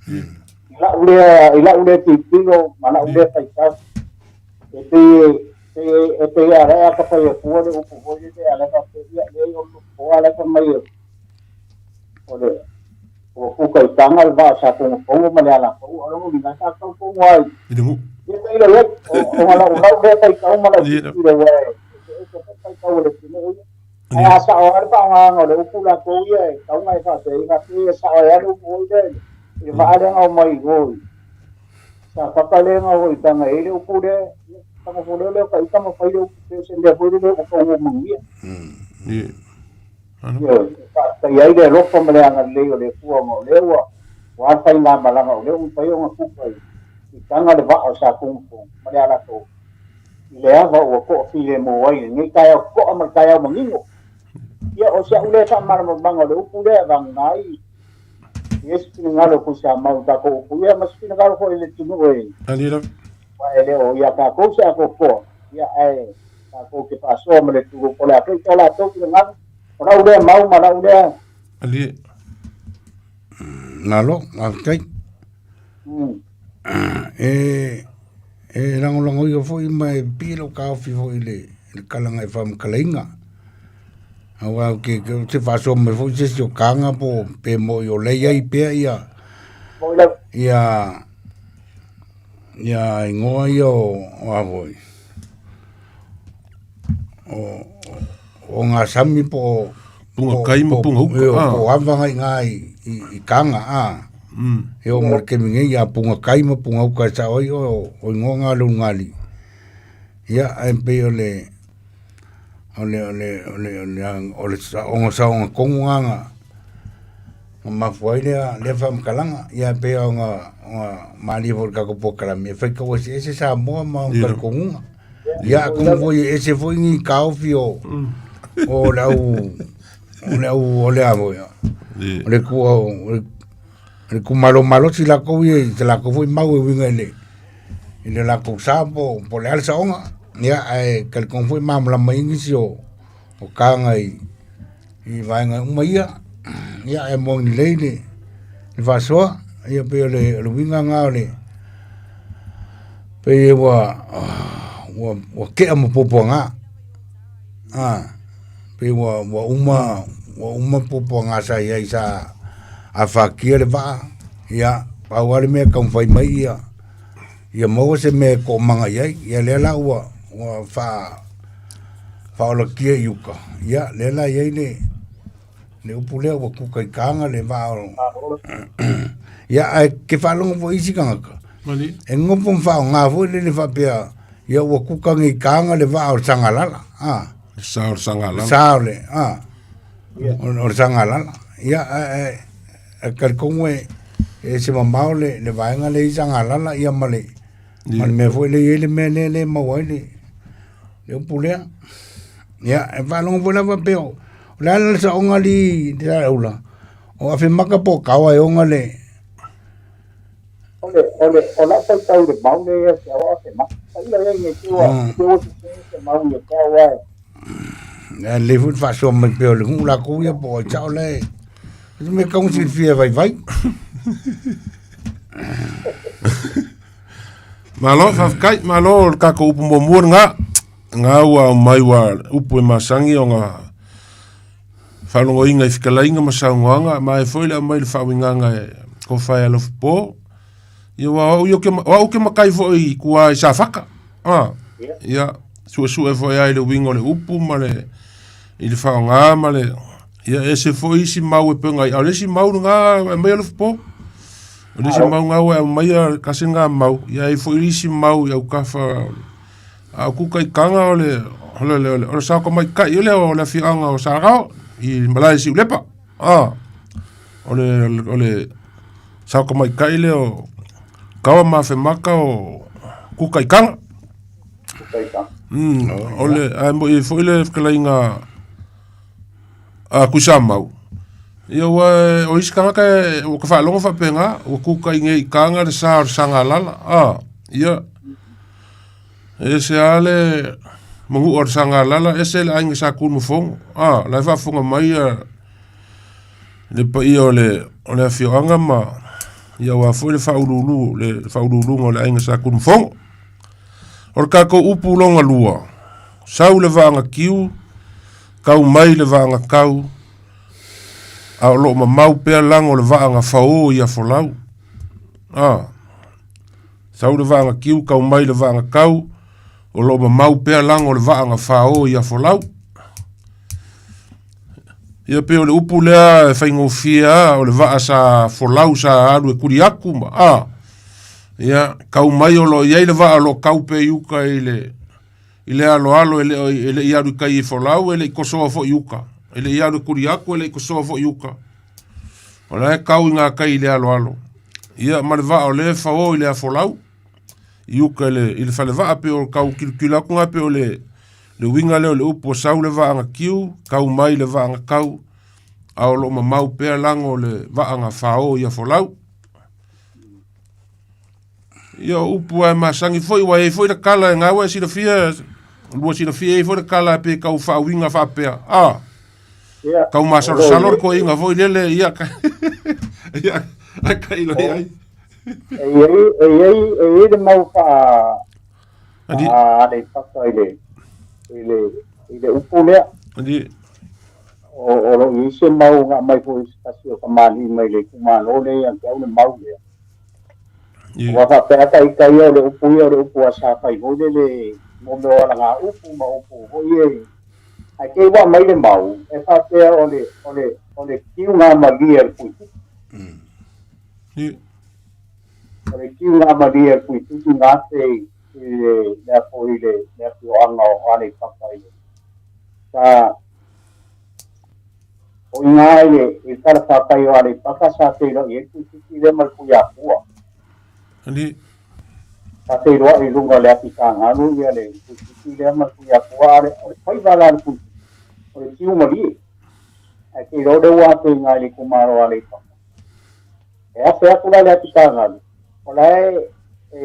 I lau lea, i lau lea tilotilo ma lau lea faitau, e pei e, e pei a la e atafai atua le upu foi lele a la e faapea, ia leai o le nofoa la e fai mai o le ua kuka i taga le vaa sa fogofogo ma le alataua. O lona uiga, sa tau tonu lava i le Ia tailo i ai, o lau lea faitau ma lau tilotilo aua e eseese foi faitau a le atunuu ia. Ae a sao lava le faaaogaina o le upu latou ia e tatau ona e faapea ai, faapea ia sao ai lava le upu foi lea i le vaa lea na omai i o i Safata lea na o i taga e i ai le upu lea, ia taga foi lea o ta ita ma fai le upu pei o se mea foi lele ua taunuu manuia. Ioe, e faafetai ai le alofa ma le agalelei o le Atua ona o lea ua ua a le faigamalaga o lea ua mafai ona tufa i taga le vaa o Sa Tunumafono ma le Alataua i le ava ua toafilemu ai i lenei taeao totoa ma le taeao manino. Ia, o si au lea faamalamalamaga o le upu lea e vagana ai i ai se finagalo o Tuisamau i tatou upu ia ma se finagalo foi i le atunuu e aua e le o ia tatou se atoatoa, ia ae tatou te faasoa ma le atunuu po o le a foi to latou finagalo. O lau lea mau ma lau lea. Alie. Malo, faafetai. E e lagolagoina foi ma e pipii lou taofi foi i le i le kalaga e faamatalaina. Aua ou te ou te faasoa mai foi se isi o taga po pe moi o lea e i ai pea ia ia ia igoa ia o a foi o o gasami po o Punga kai ma punga uka. Po o ava i ngā i kanga, a. E o mo le kemi nei, a punga kai ma punga uka e sao ai o o ingoa ngā lou ngali. Ia, ae pei o le o le o le o le o le o le saoga saoga tonu lena na na mafua ai lea lea faamatalaga. Ia e pei ona ona malie foi i le tatou polokalame e faitau eseese Samoa ma ona talitonuga. Ia atonu foi e ese foi ni taofi o o le au o le au o le a foi o le ku o le itumalo malosi latou ia i se latou foi mau e uiga i le i le latou sa po po o le a le saoga. Ia ae talitonu foi e malamalama ai nisi o o taga i i vaega uma ia. Ia ae moni lelei le le faasoa, ia pei o le o le uiga lena o le pei ua ua ua tea ma puapuaga. Pei ua ua uma ua uma puapuaga sa i ai sa afatia le vaa, ia pau lava le mea e taumafai mai ia ia maua se mea e toomaga i ai. Ia lea la ua ua faa faaolatia i uka, ia lea la e i ai le le upu lea ua kuka i taga le vaa o ia ae ke faalogo foi isi tagata e nofo ma faaaoga foi lele faapea ia ua kuka nei taga le vaa o le Sagalala a Le sa o le Sagalala. Sa o le a o le Sagalala ia ae ae talitonu e e ese mamao le le vaega lea i Sagalala ia ma le ma le mea foi lea e i ai le mea lea lea e maua ai le le upu lea. Ia, e faalogo foi lava pei o le a le saoga alii Saleaula, o Afemaka po o Taoa e ona le O le o lau faitau i le mau lea ia te au a o se mata. Taila ia ne i te i ua te i ua sese se mau ia te au ae. Ae lelei foi le faasoa mai pea o le nuu latou ia po o ai sao la e. O se mea tatau ona silafia e vaivai. Malo, faafetai, malo o le tatou upu muamua lena. Lena ua aumai ua upu e masani ona faalogoina i fetalaiga ma saunoaga, ma e foi le aumai le faauigaga e tofa e Alofipo. Ia aua o au ia o au ou te matai foi i tua i Safata. Ah, ia, suesue foi lava i le uiga o le upu ma le i le faaaoga ma le ia e ese foi isi mau e pei ona i ai. A o le isi mau lena e aumai Alofipo. O le isi mau lena ua e aumaia tasi lena mau, ia e i ai foi isi mau i autafa a o Kukaitaga o le o le o le o le sao tamaitai lea o le afioaga o Saarao i malae i Siulepa. Ah, o le o le sao tamaitai lea o Kawa ma Afemata o Kukaitaga. Kukaitaga. O le ae moi ai foi le fetalaiga a Tuisamau, ia ua o isi tagata ua ta faalogo faapena, ua kukai nei i taga le sa o le Sagalala. Ah, ia e ese lava le manua o le Sagalala, ese le aiga Sa Tunumafono. Ah, o la e faafofoga mai ia le paia o le o le afioaga ma ia aua foi le faauluulu le faauluuluga o le aiga Sa Tunumafono. O le tatou upu lona lua, sau le vaaga tiu, kau mai le vaaga kau, a o lo o mamau pea lago o le vaaga fao i Afolau. Ah, sau le vaaga tiu, kau mai le vaaga kau, o lo o mamau pea lago o le vaaga fao i Afolau. Ia pei o le upu lea e faigofie lava, o le vaa sa folau sa alu e kuli atu ma, a, ia, kau mai o lo o i ai le vaa o lo o kau pea i uta i le, i le aloalo e le o, e le i alu i tai i folau, e le i kosoa foi i uta. E le i alu e kuli atu, e le i kosoa foi i uta. O la e kau i ngā tai i le aloalo. Ia, ma le vaa o lea e fao i le afolau, i uka i le, i le falevaa, pei o tau kilokilo atu ngā, pei o le, le uiga lea o le upu o sau le vaa na tiu, kau mai le vaa na kau, a o lo o mamau pea lago o le vaa na fao i afolau. Ia o upu lava e masani foi, ua i ai foi le tala e gaua e silafia, lua silafia e i ai foi le tala pe tau faauiga faapea, a, Ia, tau masalosalo le toeaina foi lele, ia, ia, ae tailo i ai. E i ai, e i ai, e i ai le mau faa, Ali, faa Aleipata i le, i le, i le upu lea. ali, O, o lo o i ai se mau na aumai foi i se tasi o kamali'i mai le itumalo lea ia te au le mau lea. Ua faapea ata ita ia o le upu ia o le upu a sa fai foi lele mo mea o alagaupu ma upu foi ia ae te i ua aumai le mau e faapea o le o le o le kiugamalie a le puipiki. O le kiugamalie a le puipiki gase i le mea foi i le le afioaga o Aleipata i le sa O i ina i le i le talafatai o Aleipata sa feiloai ai le puipiki lea ma le Puiapua. Ali. Sa feiloai i luga o le afi tāgalu ia le puipiki lea ma le Puiapua, a o le faiva la a le puipiki, o le tiu malie. Ae te iloa o lea ua afe i ina i le itumalo o Aleipata. E afe atu la le afi tāgalu, o la e e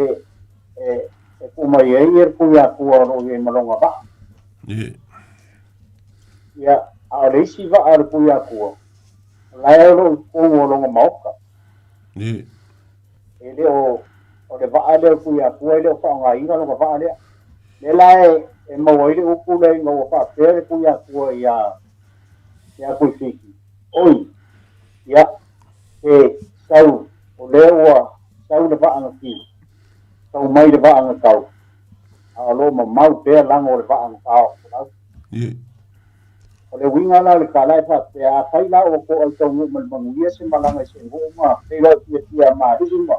e e tuu mai ai ia le Puiapua o lo o i ai ma lona vaa. Yeah. Ia, a o le isi vaa o le Puiapua, o la e o lo o i totonu o lona maota. Yeah. E le o, o le vaa lea o le Puiapua e le o faaaogaina lona vaa lea. Lea la e, e maua ai le upu lea ina ua faapea le Puiapua iā, iā Tuifiti, Oi, ia, e sau, o lea ua sau le vaa na tiu, sau mai le vaa na tau, a o lo o mamau pea lago o le vaa na faaoo. Yeah. O le uiga la o le tala e faapea, afai la ua to'a i taunuu ma le manuia se malaga i se nuu ma feiloai fiafia ma alii ma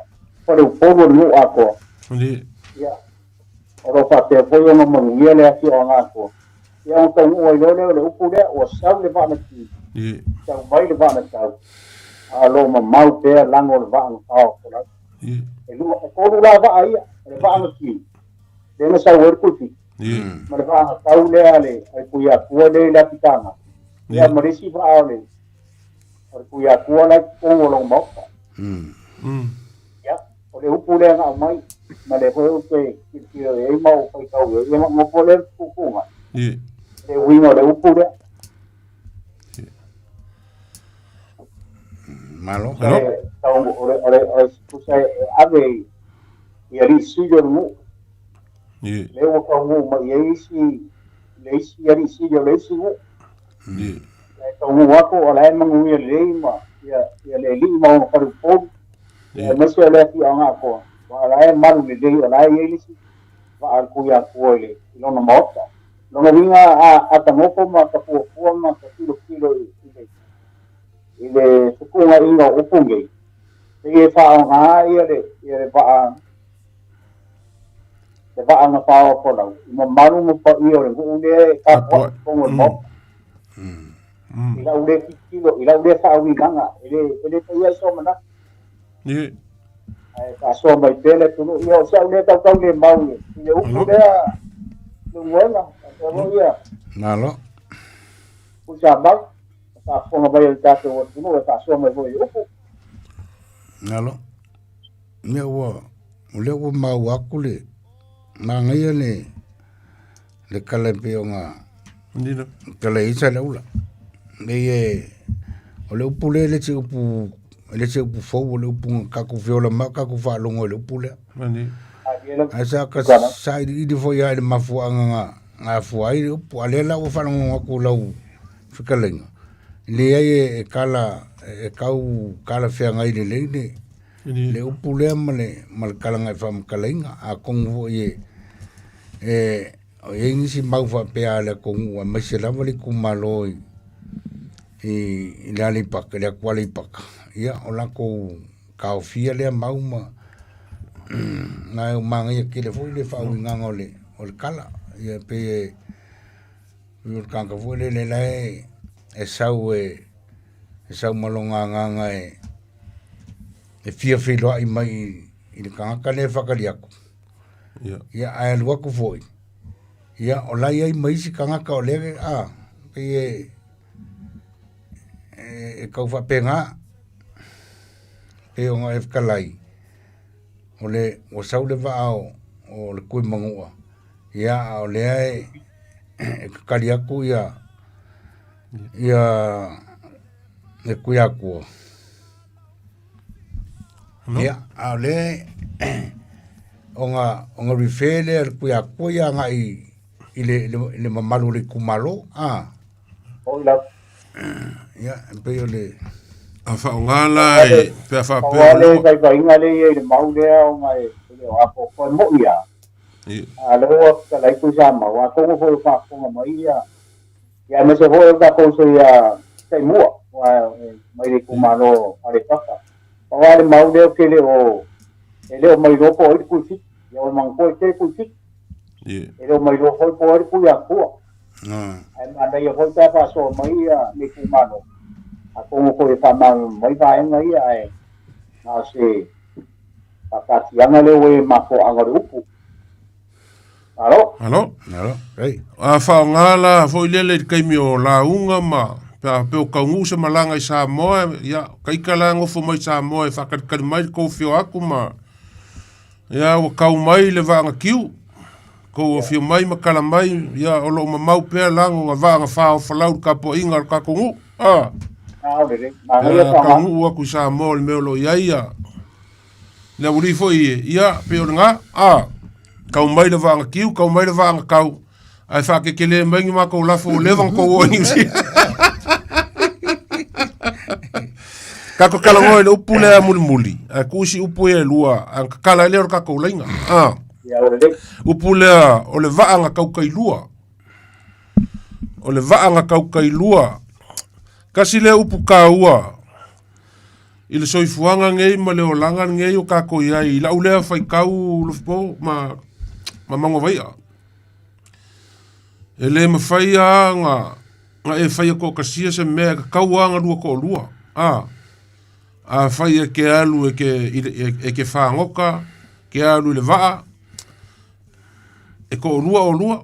faleupolu o le nuu atoa, Yeah. ia, o lo o faapea foi ona manuia le afioaga atoa. Ia ona taunuu ai loa lea o le upu lea, ua sau le vaa na ki, Yeah. sau mai le vaa na tau, a o lo o mamau pea lago o le vaa na faaoo. Yeah. E lua, e tolu la vaa ia, o le vaa na ki, lea na sau ai le kuifiti. Yeah. Ma le vaa tau lea a le, a le Tuiatua lea i le apitaga. Ia ma le isi vaa o le, o le Tuiatua la e i totonu o lona maota. Ia, o O le upu lea na aumai, ma lea foi ou te tilotilo i ai ma ou faitau i ai, ia maopoopo lea puupuuga, le uiga o le upu lea. Malo. O le tusa e ave i alii sili o le nuu. Lea ua taunuu mai i ai isi, le isi alii sili o le isi nuu. E taunuu atu o la e manuia lelei ma ia le alii ma ona faleupolu, aemaise o le afioaga atoa, aua o la e malu lelei, o la e i ai le isi vaa a le Tuiatua i lona maota. Lona uiga a ta nofo ma ta fuafua ma ta tilotilo i le fetuunaiga o upu nei, pei e faaaoga ia le vaa le vaa na faaoafolau i mamalu ma paia o le nuu lea e tapuai i totonu o le maota. I lau lea tilotilo, i lau lea faauigaga, e le faia ai sou manatu. Ae faasoa mai pea le atunuu. Ia o si au lea tautau le mau i le upu lea Leulumoega, faapea foi ia. Malo. Tuisamau, faafofoga mai a le tatou atunuu e faasoa mai foi i upu. Malo. Ia ua, o lea ua maua atu le manaia le le tala e pei ona tala i ai Saleaula. Nei e, o le upu lea e le se upu, e le se upu fou, o le upu na tatou feola mai o tatou faalogo i le upu lea. Ae sa ka sailiili foi lava i le mafuaaga na na afua ai le upu, a o lea la ua faalogologo atu i lau fetalaiga, e leai e tala e tau talafeagai lelei le le upu lea ma le ma le tala na e faamatalaina. Atonu foi e e i ai nisi mau faapea a le atunuu aemaise lava le itumalo i i le Aleipata, le atu Aleipata, ia o latou taofia lea mau ma na e manaia tele foi le faauigaga o le o le tala. Ia pei e o le tagata foi lele la e e sau e e sau ma lona agaga e e fia feiloai mai i le tagata lea e faatali atu. Ia ae alu atu foi, ia o la e i ai ma isi tagata o lea a pei e e tau faapena, pei ona e fetalai, o le ua sau le vaa o le Tuimanua, ia a o lea e e tatali atu ia ia le Tuiatua. Ia, a o lea ona ona refer lea e le Tuiatua ia agai i le, i le mamalu o le itumalo. Ah. Ia, e pei o le... A faaaoga la e, pe a faapea... O le vaivaiga lea i ai i le mau lea ona e le o apoapoa e moi lava. A o lea ua fetalai Tuisamau, atonu foi o faafofoga mai ia, ia aemaise foi o le tatou uso ia Taimua, aua e mai le itumalo o Aleipata. Pau lava le mau lea ou te le o, e le o mailoa po o ai le Tuifiti. Ia o le manatua e tele Tuifiti. E le o mailoa foi po o ai le Tuiatua. Ae manaia foi pe a faasoa mai ia le itumalo, atonu foi e faamalamalama mai vaega ia, ae na o se faataatiaga lea ua i ai mafuaaga o le upu. Malo. Malo. Malo. Hey. A faaaoga la foi lele i le taimi o lauga ma pe a pe o taunuu se malaga i Samoa, ia, taita la e nofo mai i Samoa e faatalitali mai le tou afio atu ma Ia, ua tau mai le vaa na tiu, tou afio mai ma tala mai, ia, o lo o mamau pea lago na vaa na faaofolau i le tapuaiga a le tatou nuu. A, Ia, taunuu atu i Samoa i le mea o lo o i ai, ia, le aualii foi, ia, pei o lena, a, tau mai le vaa na tiu, tau mai le vaa na tau, ae faakekelē mai ni matou lafo ua leva ona tou o i Niu Sila. Tatou talanoa i le upu lea mulimuli, ae tuu isi upu ia e lua, ae tatala ai lea o le tatou laina. Ah. Upu lea o le vaa na taukailua. O le vaa na taukailua. Kasi lea upu taua i le soifuaga nei ma le olaga nei o tatou i ai i lau lea faitau Lofipo ma ma Magavai'a. E le mafai lava ona e faia toatasia se mea e tatau lava ona lua toalua. A, afai e te alu e te, e te fagota, te alu i le vaa, e toalua oulua.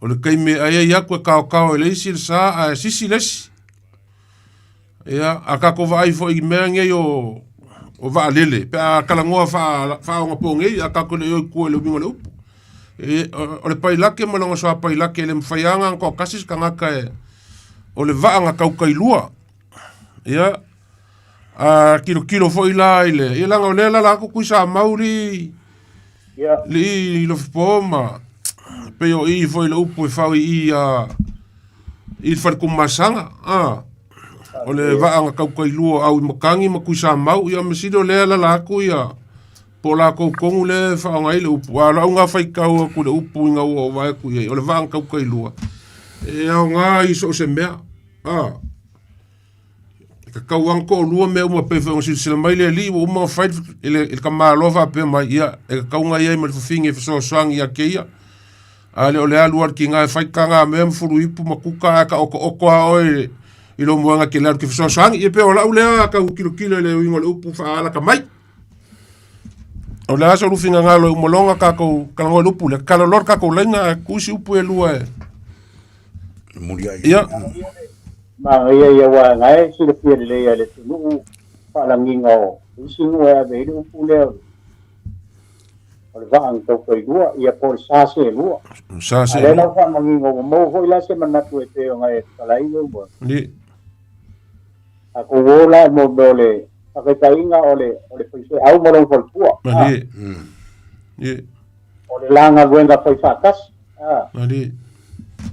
O le taimi e ai ai atu e taotao e le isi le sa ae sisi le isi. Ia, a tatou vaai foi i mea nei o O vaalele pe a talanoa faaogapogei a tatou le i o i tua i le uiga o le upu. E, o le pailate ma lona soa pailate e le mafai lava ona toatasi se tagata e o le vaa na taukailua. Ia, a tilotilo foi la i le, ia leaga o lea e alaala atu Tuisamau alii alii Lofipo ma pei o i foi le upu e fau i i a i le Faletumasaga, a o le vaa na taukailua o Auimatagi ma Tuisamau, ia measili o lea e alaala atu ia po o latou tonu lea e faaaoga ai le upu, a o lau na faitau atu i le upu ina ua ou vaai atu i ai, o le vaa na taukailua e aoga i so o se mea, a e tatau lava ona toalua mea uma pei foi ona silasila mai le alii ua uma ona fai i le tamaloa faapea mai, ia e tatau ona i ai ma le fafine e fesoasoani ia te ia. A le o le alu lava o le tina e fai taga mea ma fuluipu ma kuka ae taotooto lava oe i lou moega e te le alu e te fesoasoani. Ia pei o lau lea tau tilotilo i le uiga o le upu faaalata mai. O le a sou finagalo e uma loa ona tatou talanoa i le upu lea, tatalo loa le tatou laina ae tuu isi upu e lua e Muliai. Ia. Manaia ia aua na e silafia lelei e le atunuu faalagiga o isi nuu e ave ai le upu lea o le vaa na taukailua, ia po o le sa selua. Sa A se lea la lua. ua faamanino ua maua foi la se manatu e pei ona e fetalai ua ua. Ni. Tatou o la mo mea o le faataitaiga o le o le faifeau ma lona faletua. Malie. Ie. O le la galuega fai faatasi. Malie.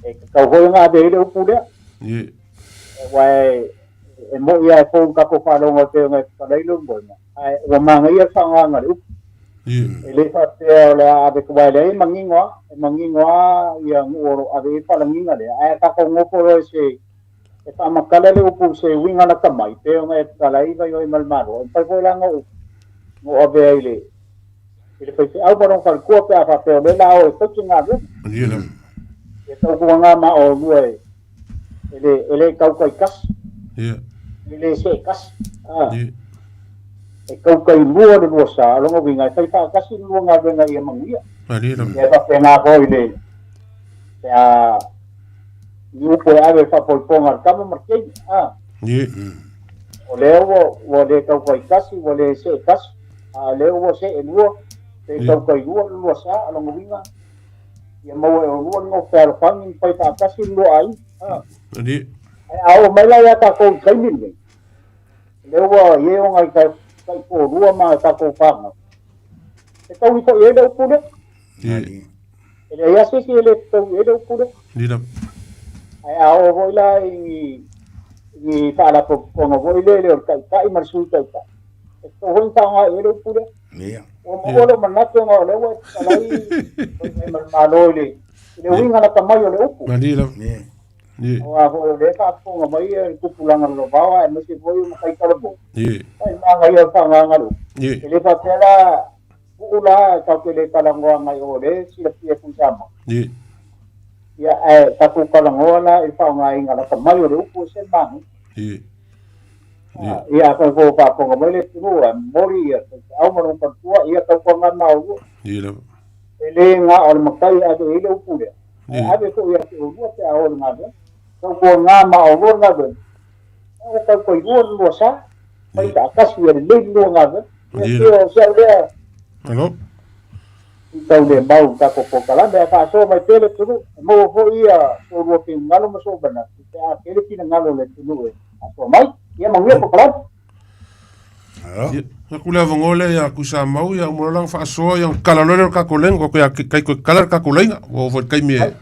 E tatau foi ona ave ai le upu lea. Ie. Aua e e moni lava e fou i le tatou faalogo e pei ona e fetalai lou moena, ae ua manaia le faaaogaina o le upu. Ie. E le faapea o le a ave aua e leai e manino lava, e manino lava ia nuu o lo o ave i ai le faalagiga lea, ae tatou nofo loa i se e faamatala le upu i se uiga lata mai, pei ona e tatala ai Vaioi ma le Malo, e mafai foi la ona ou ona ou ave ai i le i le faifeau ma lona faletua pe a faapea o lea o le a o e fai se galuega. Malie lava. Ia tautuana ma oulua e e le e le taukaitasi, Ia. e le seetasi. Ah, Ia. e taukailua le lua sa, o lona uiga e fai faatasi le lua galuega ia manuia. Malie lava. Ia e faapena foi le pe a i upu e ave i le faapoipoga a le tama ma le teine. A. Ie. O lea ua, ua le taukaitasi, ua le seetasi, a o lea ua seelua, pe taukailua le lua sa, o lona uiga, ia maua e oulua le nofo fealofani ma fai faatasi le lua aiga. A. Ie. Ae a oo mai la ia tatou i le taimi lenei, o lea ua i ai ona i taitoalua ma tatou fanau, e taui foi i ai le upu lea. Ie. E leai lava se isi e le fetaui i ai le upu lea. Ni lava. Ae a oo foi la i ni, ni faalapotopotoga foi lele o le taitai ma le sui taitai, e tatau foi ona faaaoga i ai le upu lea. Ia. Ua maua lou manatu ona o lea ua e fetalai i ma le Malo i le, i le uiga lata mai o le upu. Malie lava. Ia. Ie. Aua foi o lea e faafofoga mai le tupulaga lalovaoa aemaise foi o matai talavou. Ie. Ai manaia o le faaaogaina o le upu. Ie. E le faapea la Tuu la tatou te le talanoa agai o lea e silafia e Tuisamau. Ie. Ia, ae tatou talanoa la i le faaaogaina lata mai o le upu e se manaia. Ie. Ie. Ia, afai foi o faafofoga mai le atunuu ae momoli ia faifeau ma lona faletua, ia tautuana maoalua. Ie lava. E le na o le matai e ave i ai le upu lea, ae Ie. ave foi ia te oulua pe a o i le galuega. Tautuana maoalua le galuega, a ua taukailua le lua sa, fai faatasi ia lelei le lua galuega. Ia, pei o si au lea Malo. i tau le mau i tatou polokalame, ae faasoa mai pea le atunuu, e maua foi ia so oulua finagalo ma sou manatu pe a tele finagalo o le atunuu e faasoa mai. Ia manuia polokalame. Malo. Ia, aku le avanoa lea ia Tuisamau, ia uma loa la ona faasoa, ia ona kala loa lea o le tatou laina, ua toe kai toe kala le tatou laina, ua oo foi i le taimi e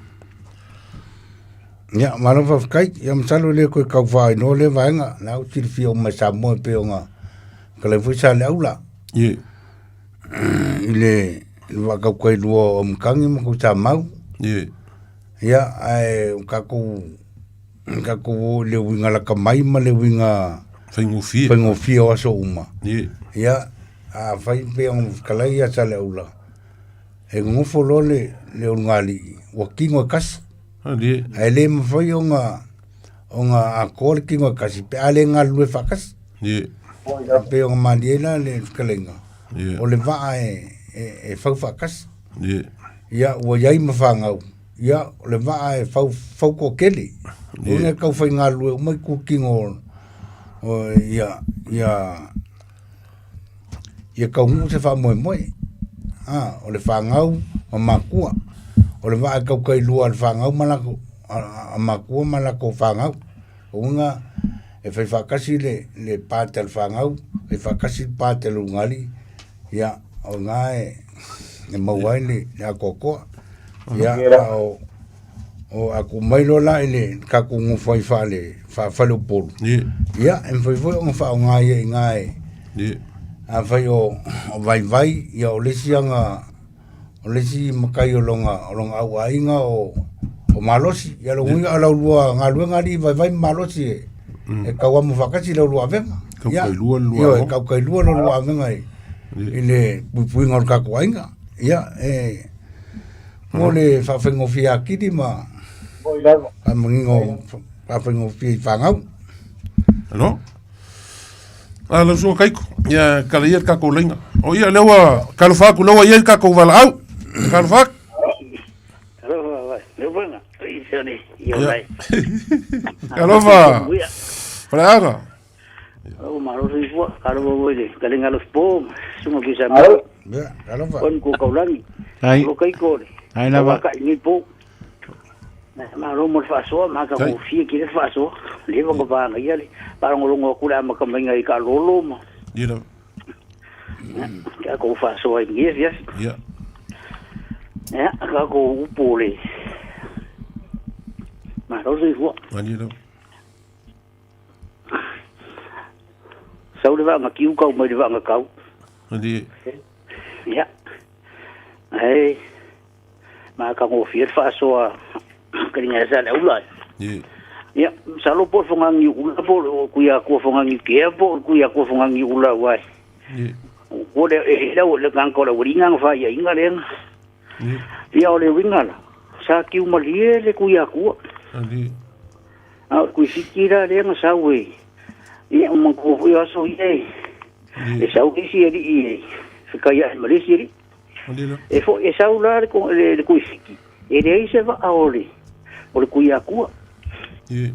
Ia, malo faafetai. Ia masalo e le toe tau faainoa lea vaega, la ua silafia uma e Samoa e pei ona fetalai foi Saleaula. Ie. I le vaataukailua o Matagi ma Tuisamau. Ie. Ia, ae o tatou, tatou o i le uiga lata mai ma le uiga Faigofie. faigofie o aso uma. Ie. Ia, afai pei ona fetalai ia Saleaula, e nonofo loa le, le ulugalii, ua tino e tasi. Alie. Ae le mafai ona ona atoa le tino e tasi pe a le galulue faatasi. Ie. Pei ona malie la le fetalaiga, Ie. o le vaa e, e, e fau faatasi. Ie. Ia, ua i ai ma fanau, ia, o le vaa e fau, fau toatele. Ie. Ona e tau fai galulue uma i kutino o, o, ia, ia, Ia taunuu se faamoemoe. A, o le fanau ma makua. O le vaa e taukailua a le fanau ma latou, a makua ma latou fanau. O uiga e fai faatasi le, le part a le fanau, fai faatasi le part a le ulugalii, ia, o i ina e maua ai le, le atoatoa. Ia, a o, o a tuu mai loa la i le tatou nofo ai faale, faafaleupolu, ia, e mafai foi ona faaaoga ia i ina e, afai o, o vaivai, ia o le isi aga, o le isi matai o lona, o lona auaiga o, o malosi. Ia lona uiga o lau lua galuega alii vaivai ma malosi e, e tauamo faatasi lau lua avega. Ia, Taukailua le lua ioe, avega. taukailua lo lua avega i, i le puipuiga o le tatou aiga. Ia, e, mo le faafaigofie atili ma Moi lava. faamanino faafaigofie i fanau. Alo? A lau susuga Kaiko, ia kala ia le tatou laina. O ia lea ua talofa atu, lea ua i ai le tatou valaau. Talofa atu. Alofa vai. Leu banga. I se nei. I o lai. Talofa. Faleaga. O malo se fua. Kalo mo le. Kale ngalo po. Sunga ki sa. Alo. Ia, talofa. Kon ko kaulangi. Ai. Lo kai ko le. Ai lava. Ka ni po. Na malo mo le faasoa ma ka Tai. ko fia ki le faasoa. Le vanga vanga ia le. Parangolongo aku le ama ka mainga i ka lolo ma. Ia lava. Ka ko faasoa i ngia fia. Ia. Ya, ka ko upo le. Malo se fua. Mani lava. Sau le vaanga kiu kau mai le vaanga kau. Mani. Ia. Ai. Ma ka ngofie le faasoa kalinga sa le aula. Ia. Ia, salo po fongangi ula po o kuia kua fongangi kea po kuia kua fongangi ula wai. Ia. O le e lau le kang ko le uringa nga ia inga le. Ia. Ia o le winga la. Sa kiu malie le kuia kua. Mani. A o kui fikira le nga sa we. Ia o manko foi aso ia. E sau isi ali i. Fikaia e malesi ali. Mani lava. E fo e sau la le ko le, le kui fiki. E le se va a ole. O le kui akua. Ia.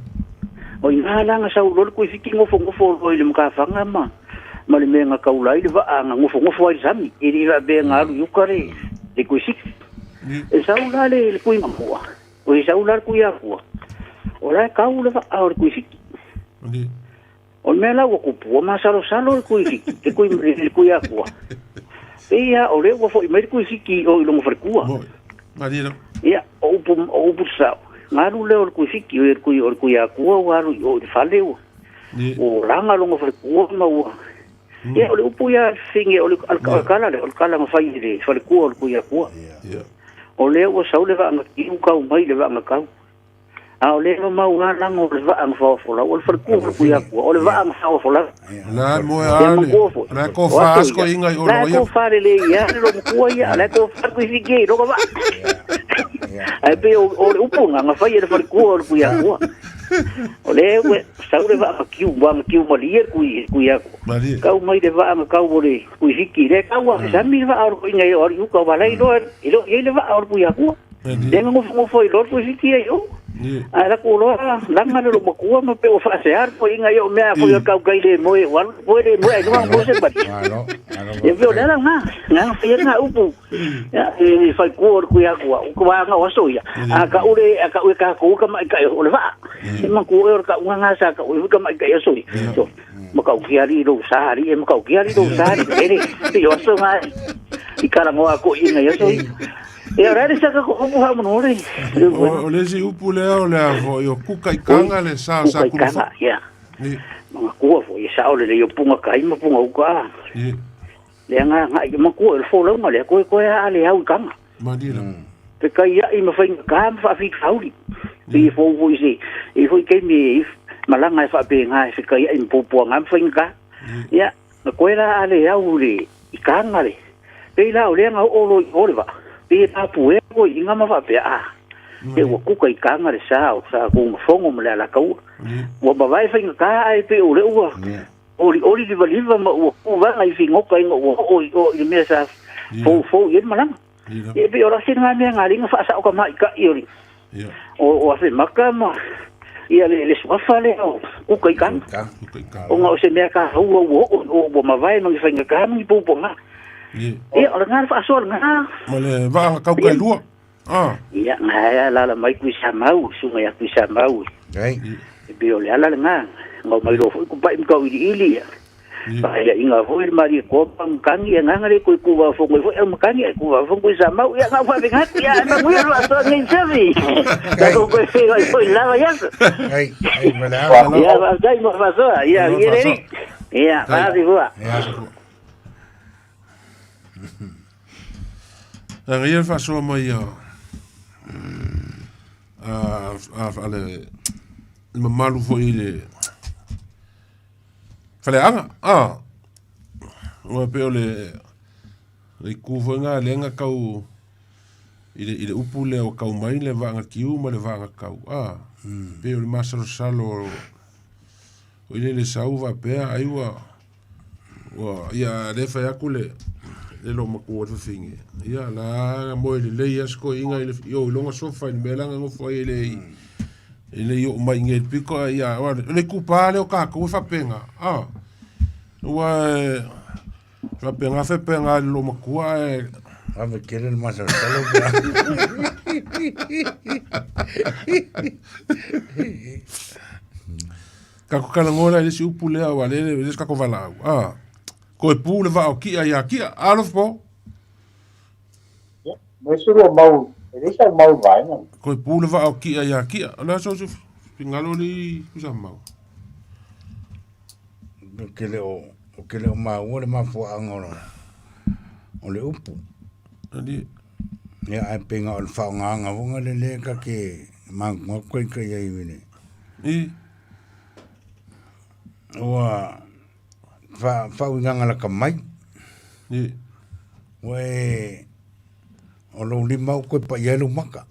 O i ngā langa sau lo le kui fiki ngofo ngofo lo i le mkawhanga ma. Ma le mea ngā kaulai le waa ngā ngofo ngofo ai le sami. E le iwa bea ngā alu yuka le, le kui siki. Ia. E sau la le, le kui mamua. O e sau la le kui akua. O la e kau le waa o le kui fiki. Mani. O le mea la ua kupua ma salo salo le kui fiki. Le kui, le, le kui akua. E ia o le ua foi mai le kui fiki o i longo wharekua. Moi. Mani lava. Ia, o upu, o upu sao. Ngalu leo o le kui fiki, o le kui, o le kui akua, o alu i o i le fale ua. Ia. O langa longa wharekua ma ua. Ia, o le upu ia finge, o le o le- o le kala le, o le kala nga whai i le wharekua o le kui akua. Ia. O lea ua sau le vaanga kiu kau mai le vaanga kau. A o lea mau ngā langa o le vaanga whaofolau, o le wharekua o le kui akua, o le vaanga whaofolau. La moe Ia ale. makua foi. La ko fa asko inga i o La lo ia. ko fa le le ia, le lo makua ia, la ko fa kui fiki i loka vaa. Ai pe o o le upu ngā ngā whai e le wharekua o le kui akua. O le ue, sau le vaanga kiu, vaanga kiu malie kui, kui akua. Mani. Kau mai le vaanga kau o le kui fiki, le kau a sami le vaa o le kui ngai o le uka walai loa, i lo i le vaa o le kui akua. Mani. Le ngā ngofo i lo kui fiki ai o. Ia. Ai la ko loa, langa le lo makua ma pe o whaase ko inga i o mea ko i kau kai le moe, walu moe le moe, ai mo se pati. Malo, malo. E peo le ngā, ngā whai ngā upu. Ia, e whai kua o le kui akua, o kua ngā waso ia. A ka ure, a ka ue ka kua ka mai kai o le vaa. E manku e o le ka unga ngā sa ka ue ka mai kai aso ia. So, makau ki ari lo sahari, e makau ki ari lo sahari, ere, te aso ngā, i karangoa ko i ngā aso ia. E ora re sa ka ko upu ha mono re. O o le isi upu lea o le a foi o kuka i kanga le sa sa Kuka i kulufa. kanga, ia. Ia. Mga kua fo, i sao le le punga kai ma punga uka. Ia. Le nga nga i makua le fo launga le koe koe a le au i kanga. Mani lava. Te kai ia i mawhai ngā ma whaawhi kauri. Te i fo fo i se, i fo i kei me i malanga e whaape ngā e kai ia i mpopua ngā mawhai ngā. Ia, na koe la a le au le i kanga le. Pei la o le nga o olo i ole wa. Pei e papu e ko i ngā ma whaape a. Te ua kuka i kanga le sa o sa ko mafongo ma le ala kaua. Ia. Ua mawai whai ngā ai pe o le ua. Ia. Oli oli liva liva ma ua kuvanga i whingoka inga ua o i o i mea sa fou fou i e malanga. Ia lava. E pe o rasi ngā mea ngā ringa whaasa o ka mai ka i ori. Ia. O, o awhe maka ma. Ia le suafa lea o kuka i kaga. Ona o se mea taua ua oo ua mavae ma ni faigata ma ni puapuaga. Ia, o lena le faasoa lena. Ma le vaaga kaukailua. Ia, na e alaala mai Tuisamau, susuga ia Tuisamau. E pei o le ala lena. Na omai loa foi kupa'i ma tauiliili ia. Faaiaiga foi le Malietoa ma Aumatagi, ia agaga le toe tuvaofono ai foi Aumatagi ae tuvaofono Tuisamau. Ia, na ou faapena atu, ia ae manuia le faasoa lenei afiafi. Tatou toe feiloai foi i le la vaiaso. Ia, faafetai mo le faasoa. Ia, ia le alii. Ia, faasoifua. Leaga ia le faasoa mai a a le mamalu foi i le faleaga a ua pei o le itu foi lena lea na tau i le upu lea ua tau mai le vaaga tiu ma le vaaga tau a pei o le masalosalo foi lele sau faapea ai ua Ua, ia, lea e fai atu le, le loomatua o le fafine, ia, la moe lelei lava si toeaina i le, i o i lona sofa i le mea la na nofo ai e le i, e le i oo mai i inei i le pito, ae ia, o le itupa lea o tatou e faapena, a. Aua e faapena faapena i le loomatua ae. Ave tele le masalosalo pe a. Tatou talanoa la i le isi upu lea aua lea e le o se tatou valaau a. Toe pu le vaa o Ki'a ia Ki'a. Alofa po. Mo isi lua mau, e leai sau mau i vaega. Toe pu le vaa o Ki'a ia Ki'a. O le a so finagalo alii Tuisamau? Ou te le o, ou te le o maua le mafuaaga o, o le upu. Alii. Ia, ae pei na o le faaaogaga foi lea lea ta te manatunatu ita i ai i le. I. Ua faauigaga lata mai. I. Ua e, o lou lima ua toe paia ai lou maka.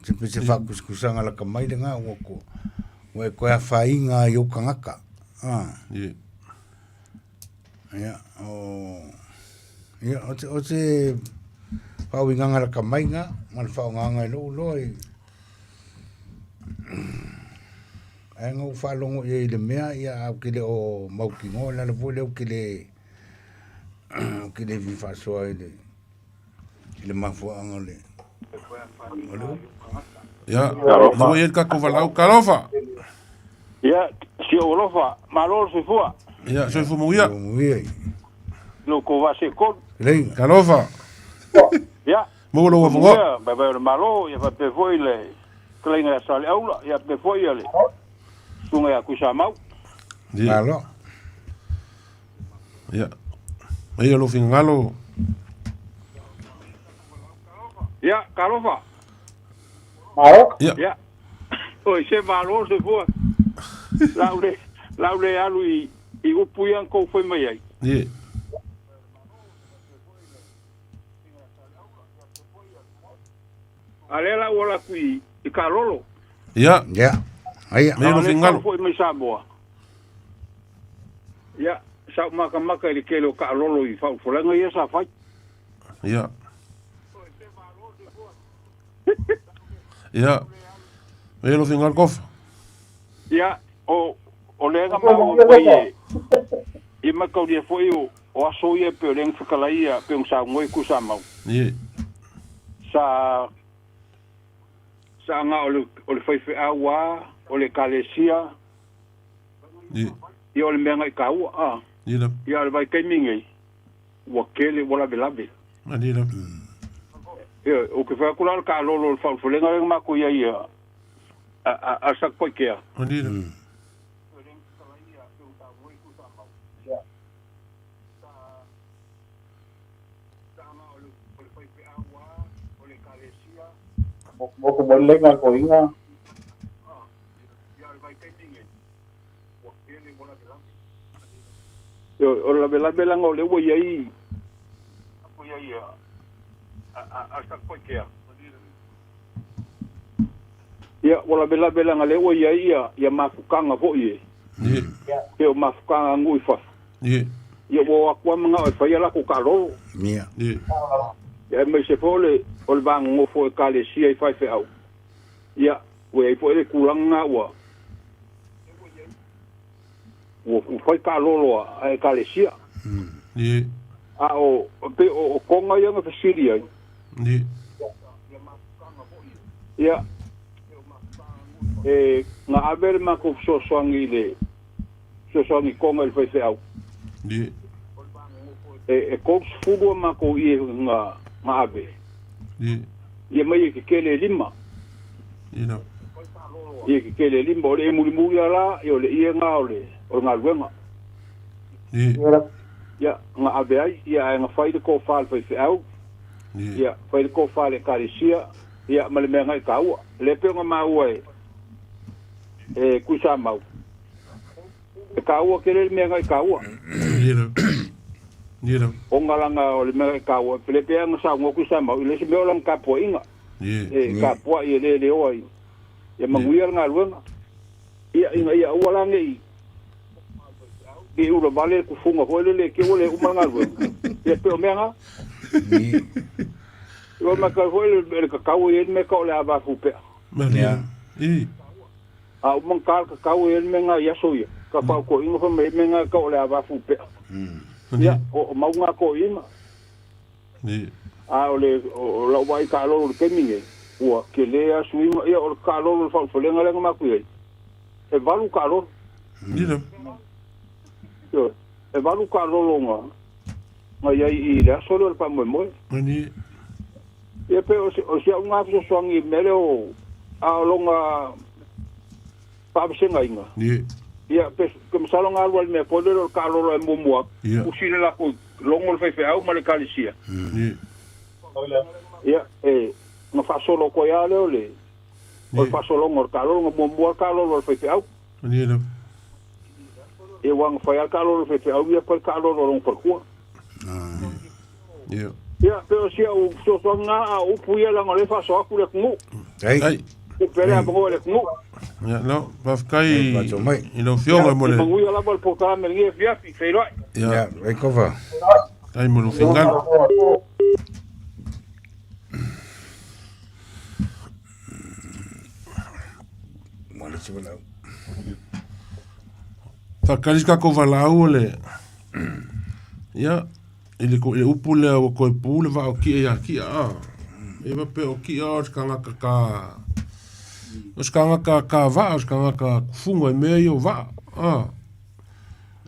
Se pei se faakusikusaga lata mai lena ua to, ua e toe afaina ai i ou tagata. I. Ia, o, ia, o se, o se faauigaga lata mai na, ma le faaaogaga i lou iloa i, Ae na ou faalogo i ai i le mea, ia ae ou te le o mautinoa, o le ala foi lea ou te le, ou te le fia faasoa i le, i le mafuaaga o le, o le upu. Ia, lea ua i ai le tatou valaau. Talofa! Ia, si ou alofa, malo le soifua. Ia, soifua manuia. Manuia. Lo kou vaa seetolu. Lei. Talofa! Ia. Maua lou avanoa. Manuia, vaivai o le Malo, ia faapea foi le fetalaiga ia Saleaula, ia faapea foi le susuga ia Tuisamau. Ia. Malo. Ia. Maia lou finagalo. Ia, talofa. Malo. Ia. Ia. Oi, se malo le soifua. Lau le, lau le alu i, i upu ia na tou fai mai ai. Ia. A lea la ua alu atu i, i Kalolo. Ia. Ia. Aia. Maia lou A o lea finagalo. tau foi mai Samoa. Ia, sa ou makamaka i le tele o taalolo i faaulufalega ia sa fai. Ia. Ia. Maia lou finagalo Kofa. Ia, o, o lea na maua mai e, i mataulia foi o, o aso ia pei o lea na fetalai ia, pei ona saunoa i Tuisamau. Ia. Sa, sa na o le, o le faifeau lava, o le ekalesia, Ia. ia o le mea na i taua, a. Ia lava. Ia, o le vaitaimi nei, ua tele, ua lavelave. Malie lava. Ia, ou te fai atu la o le taalolo o le faaulufalega lea na matou i ai a, a, a Satupaitea. Malie lava. Motu mai le lenga ko inga. O le lavelave leaga o lea ua i ai Ia, ua lavelave leaga o lea ua i ai ia mafutaga foi e pei o mafutaga a nuu i fafo. Ia ua o atu lava manao e fai a latou taalolo. Ia. Ia aemaise foi o le o le va nonofo o ekalesia i faifeau. Ia, ua i ai foi le tulaga lena ua Ua fai kaalolo a ekalesia. A o pe o konga ia na fesili ai. Ia e na ave le matou fesoasoani i le fesoasoani konga i le faifeau. E 30 a matou ie na ave. Ia mai e kekele e 5. Ia kekele e 5 o le e mulimuli ala ia o le ie nga o le galuega. Ia na ave ai ia ae na fai le tofa le faifeau. Ia fai le tofa le ekalesia ia ma le mea ngai taua. Le pe ona maua e Tuisamau. E taua tele le mea ngai taua. Ona langa o le mea ngai taua. Le pe ana saunoa Tuisamau i le se mea o lana tapuaiga. E tapuai e le leoa i ia manuia le galuega. Ia ina ia aua la nei i ula vale kufunga foi le le ke ua le uma le galuega. Ia pe o mea nga. Ua maka foi le kakau e le mea ka o le ava fupea. A uma ka kakau e le mea nga ia so ia. Ka pau ko inga fa me mea nga ka o le ava fupea. Ia o maunga ko inga. A o le o lau vai ka lolo le kemi nei. Ua ke le asu inga ia o le ka lolo le faufalenga lenga maku ia. E valu ka lolo. E valu ka lolo nga. Nga ia i le aso le pa moe moe. Ia pe o se au ngā fesoasoani mele o a o longa paavasegaina inga. Ia pe ke masalo ngā alua le mea foi le o ka lolo e muamua. Usi le lako longo le faifeau ma le ekalesia. Ia e na faasolo koe a lea o le o le faasologa o le kalolo na muamua le kalolo o le faifeau. Ia ua na fai a le kalolo o le faifeau ia fai le kalolo o lona faletua. Ia pe o si au fesoasoani na a o upu ia leaga o lea e faasoa atu le atunuu. Upu le avanoa i le atunuu. Ia no, faafetai i lau afioga mo le manuia lava le polokalame i lenei afiafi, feiloai. Ia, Vaikofa. Faafetai mo lou finagalo. Faafetai si tatou valaau o le ia i le upu lea ua toe pu le vaa o ki'a ia ki'a a. E faapea o ki'a o se tagata ka o se tagata ka vaa o se tagata kufuga i mea ia o vaa a.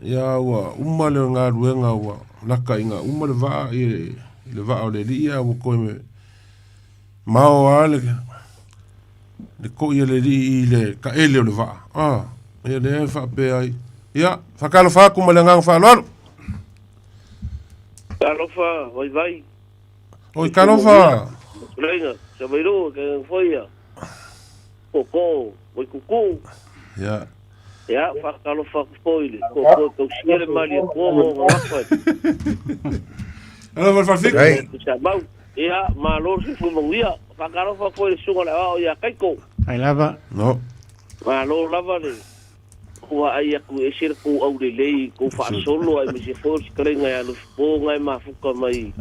Ia ua uma le galuega ua laka ina uma le vaa i le vaa o le alii ae ua toe mao lava le to'i a le alii i le taele o le vaa a. Ia lea e faapea ai. Ia, faatalofa atu ma le agaga faaaloalo. Talofa, vaivai. Oi, talofa. Tuleiga, Savailuu, ke foia. Koko, Waikuku. Ia. Ia, faatalofa atu foi le koko tausia le mali e kua mo ngapa. Alofa le faalefika. Ai. Sa mau. Ia, malo le soifua manuia. Faatalofa foi le susuga i le aoao ia Kaiko. Ai lava. No. Malo lava le ua ai atu e ese le kou aulelei, kou faasolo ai me se foi o le fetalaiga ia Lufipo nga e mafuta mai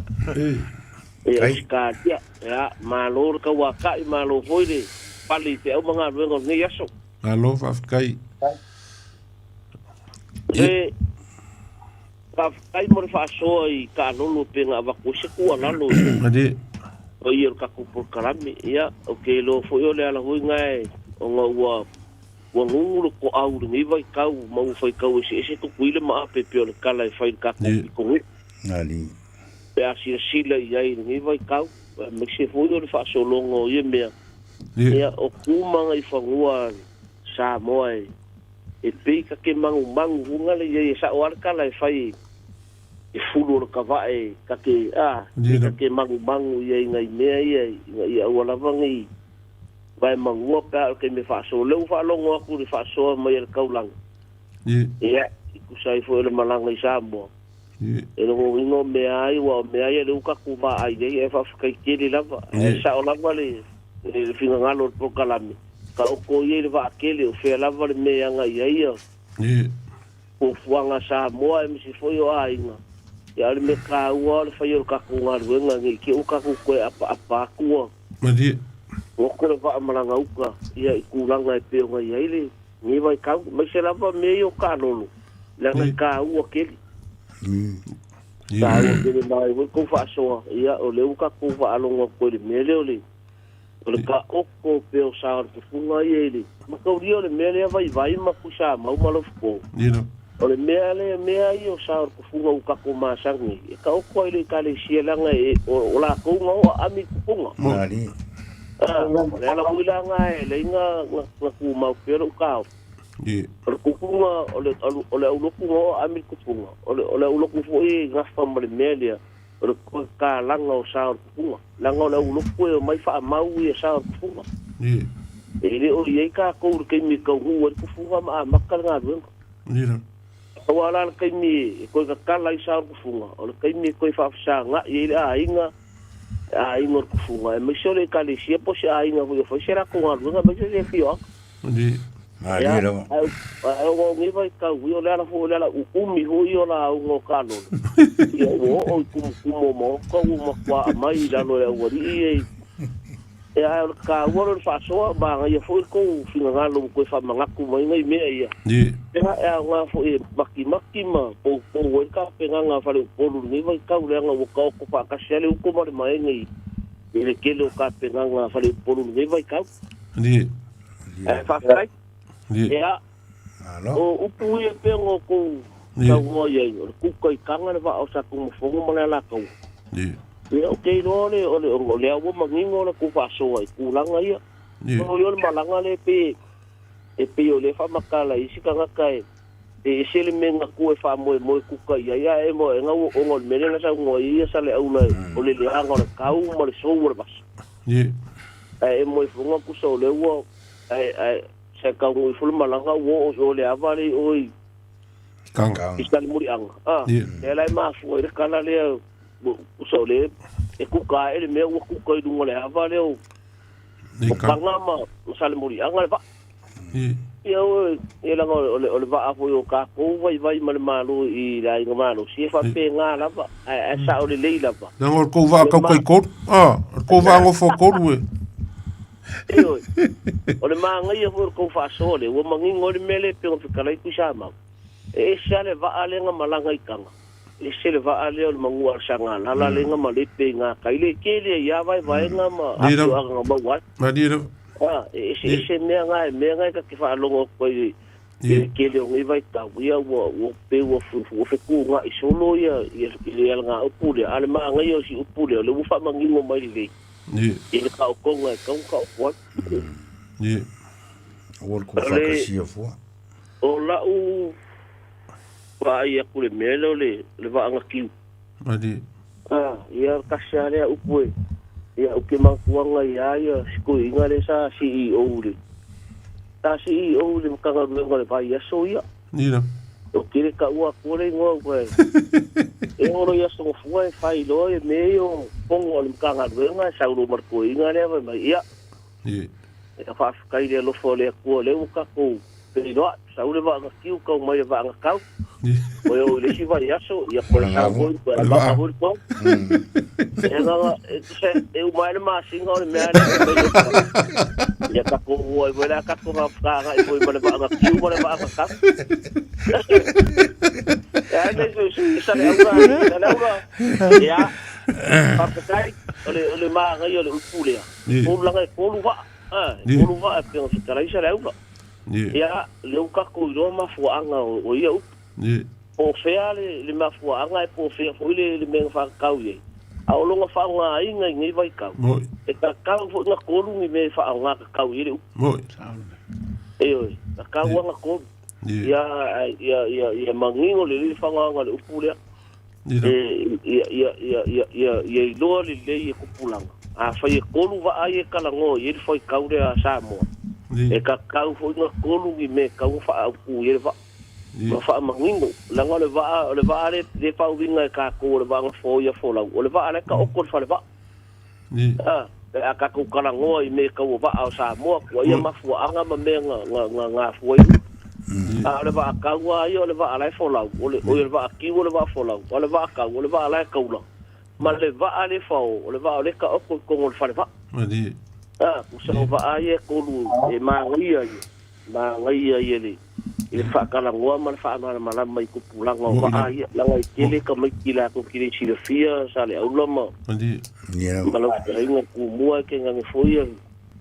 e Ausetalia. Ia, malo le tauatai, malo foi le pale i feau ma galuega o lenei aso. Malo faafetai. E faafetai mo le faasoa i taalolo pe na avatu ai se tuualalo i o ia o le tatou polokalame. Ia, ou te iloa foi o le ala foi na e ona ua ua gugu le toau i lenei vaitau ma ua faitau eseese Tutuila ma Ape pei o le tala e fai i le tatou pitonuu. Pe a silasila i ai i lenei vaitau, aemaise foi o le faasologa o ia mea, ia, o tu ma agaifanua Samoa e pei ta te manumanu uga le iai e sao lava le tala e fai e fulu o le kavae ta te a pei ta te manumanu ia i nai mea ia ina ia aua lava nei vae manua pe a o le taimi e faasoa. O lea ua faalogo atu i le faasoa mai a le taulaga, ia, i tusa ai foi o le malaga i Samoa, e logoina o mea ai, aua o mea ia lea ua tatou vaai ai, ae faafetai tele lava. Ae sao lava le finagalo o le polokalame, taoto ia i le vaatele, o fea lava le mea e agai ai ia fuafuaga a Samoa aemaise foi o aiga. Ia, o le mea taua o le fai o le tatou galuega nei i te i ua tatou toe apaapa atu ua goto le vaa malaga uta ia i tulaga e pei ona i ai lenei vaitau, aemaise lava mea ia o taalolo. Leaga e taua tele. Taua tele mai foi kou faasoa, ia o lea ua tatou faalogo atu ai i le mea lea o le o le taoto pea o sa o le tufuga ia i le mataulia o le mea lea vaivai ma Tuisamau ma Lofuto. O le mea lea mea ia o sa o le tufuga ua tatou masani ai, e taoto ai le Ekalesia leaga e o latou na o aami i tufuga. O le ala foi la lena e leai na tumau pea lou taofi. O le tufuga, o le o le aulotu na o aami i le tufuga, o le o le aulotu foi e gafa ma le mea lea, o le toe tatalaga o sa o le tufuga. Leaga o le aulotu e omai faamau ia sa o le tufuga. E le o i ai tatou i le taimi e taunuu ai le tufuga ma amata le galuega. Aua la le taimi e toe tatala ai sa o le tufuga, o le taimi e toe faafesagai ai le aiga, le aiga o le tufuga, aemaise o le ekalesia po o se aiga foi e fai se latou galuega aemaise se afioaga. Malie lava. Ae ona o nei vaitau ia, o le ala foi o le ala uumi foi ia o lauga o taalolo, ia ua oo i tumutumu o maota ua matua aumai i lalo e le aualii ia i. Ia ae o le taua lea o le faasoa, manaia foi le tou finagalo ua toe faamanatu mai nai mea ia. Ia e aoga foi e matimati ma poupou ai le tapenaga a Faleupolu i lenei vaitau leaga ua taoto faatasi lava le uto ma le maene i le tele o tapenaga a Faleupolu i lenei vaitau. Ae faafetai. Ia, o upu ia pei ona outou saunoa i ai, o le kuka i Taga, le vaa o Satunumafono ma le Alataua. Ia, ou te iloa o le, o le, o lea ua manino la outou faasoa i tulaga ia. O le malaga lea pei, e pei o lea e faamatala i isi tagata e, e ese le mea na tuu e faamoemoe kuka i ai, ae emo aega ua ona o le mea lea na saunoa ai ia Saleaula o le leaga o le tau ma le sou o le vasa. Ae emo ifoga tusa o lea ua, ae, ae, sa taunuu ifo le malaga ua oo i o i le ava lea i o i, Kanga. i Salemuliaga. A, lea la e mafua ai le tala lea, tusa o lea e kuka ae le mea ua kuka i luga o le ava lea o, o Kanga ma Salemuliaga le vaa. Ia oe, ia leaga o le, o le vaa foi o tatou vaivai ma le Malo i le aiga malosi, e faapena lava, ae, ae sao lelei lava. Leaga o le tou vaa tau taitolu, a, o le tou vaa nofo tolu e. Ioe, o le manaia foi o le tou faasoa lea, ua manino ai le mea lea e pei ona fetalai Tuisamau. E ese lava le vaa lea na malaga i Taga, ese le vaa lea o le manua a le Sagalala lea na malepe i gatai le tele ai lava vaevaega ma afioaga na maua ai. Malie lava. A, e eseese mea na, e mea na e ta te faalogo atu ai i le tele o nei vaitau, ia ua, ua pei ua, ua fetuunai solo ia, ia le alagaupu lea, a o le manaia o si upu lea, o lea ua faamanino mai lelei i le taotoga e tatau ona taoto ai. Ua le kufakasia fua. O lau vaai atu i le mea lea o le vaagatiu. Ah, ia tasi lava lea upu e, ia ou te manatuaga ia ia si toeaina lea sa CEO i le, sa CEO i le Matagaluega o le Vai i aso ia. Ou te le taua atua le igoa aua e, e oo loa i Aso Gafua e fai loa ia mea ia o fono a le Matagaluega e sau loa ma le toeaina lea fai mai, ia, Ia faafetai i le alofa o le Atua o lea ua tatou feiloai, sau le vaa na tiu tau mai le vaa na tau. Toe oo i le isi vaiaso, ia toe sau foi, toe amata foi le tau. E agaga, e tusa, e uma ai le masina o le mea lea e fai mai. Ia tatou ua ai foi la tatou fesagai foi ma le vaa na tiu ma le vaa na tau. Ia, e Saleaula, Saleaula, ia, faafetai, o le, o le manaia o le upu lea. Tolu laga e tolu vaa, a, e tolu vaa e pei ona fetalai Saleaula. Ia, lea ua tatou iloa mafuaaga o ia upu. Po o fea le mafuaaga ae po o fea foi le mea na faatatau i ai. A o lona faaaogaina i nei vaitau, e tatau foi ona tolu ni mea e faaaoga tatau i ai le upu. Ioe, tatau lava ona tolu. Ia, ia, ia, ia manino lelei le faaaogaina o le upu lea. Ia, ia, ia, ia, ia, ia iloa lelei e tupulaga. Afai e tolu vaa ia e talanoa i ai le faitau lea a Samoa, e tatau foi ona tolu ni mea e tatau ona faaautu i ai le vaa. Ma faamanino, leaga o le vaa, o le vaa lea e faauiga e tatou o le vaa na foia folau, o le vaa la e taoto i le falevaa. A, pe a tatou talanoa i mea tau o vaa o Samoa, ua ia mafuaaga ma mea na, na, na gafua ai. A o le vaa tau lava ia o le vaa la e folau, o le, oi o le vaa tiu o le vaa folau, a o le vaa tau o le vaa la e taula. Ma le vaa lea e fao, o le vaa o lea e taoto i totonu o le falevaa. A, tusa o vaa ia e tolu e manaia ia, manaia ia le. I le faatalanoa ma le faamalamalama i tupulaga o vaa ia, leaga e tele tamaiti latou te le silafia Saleaula ma ma lau fetalaiga Tumua e tainane foi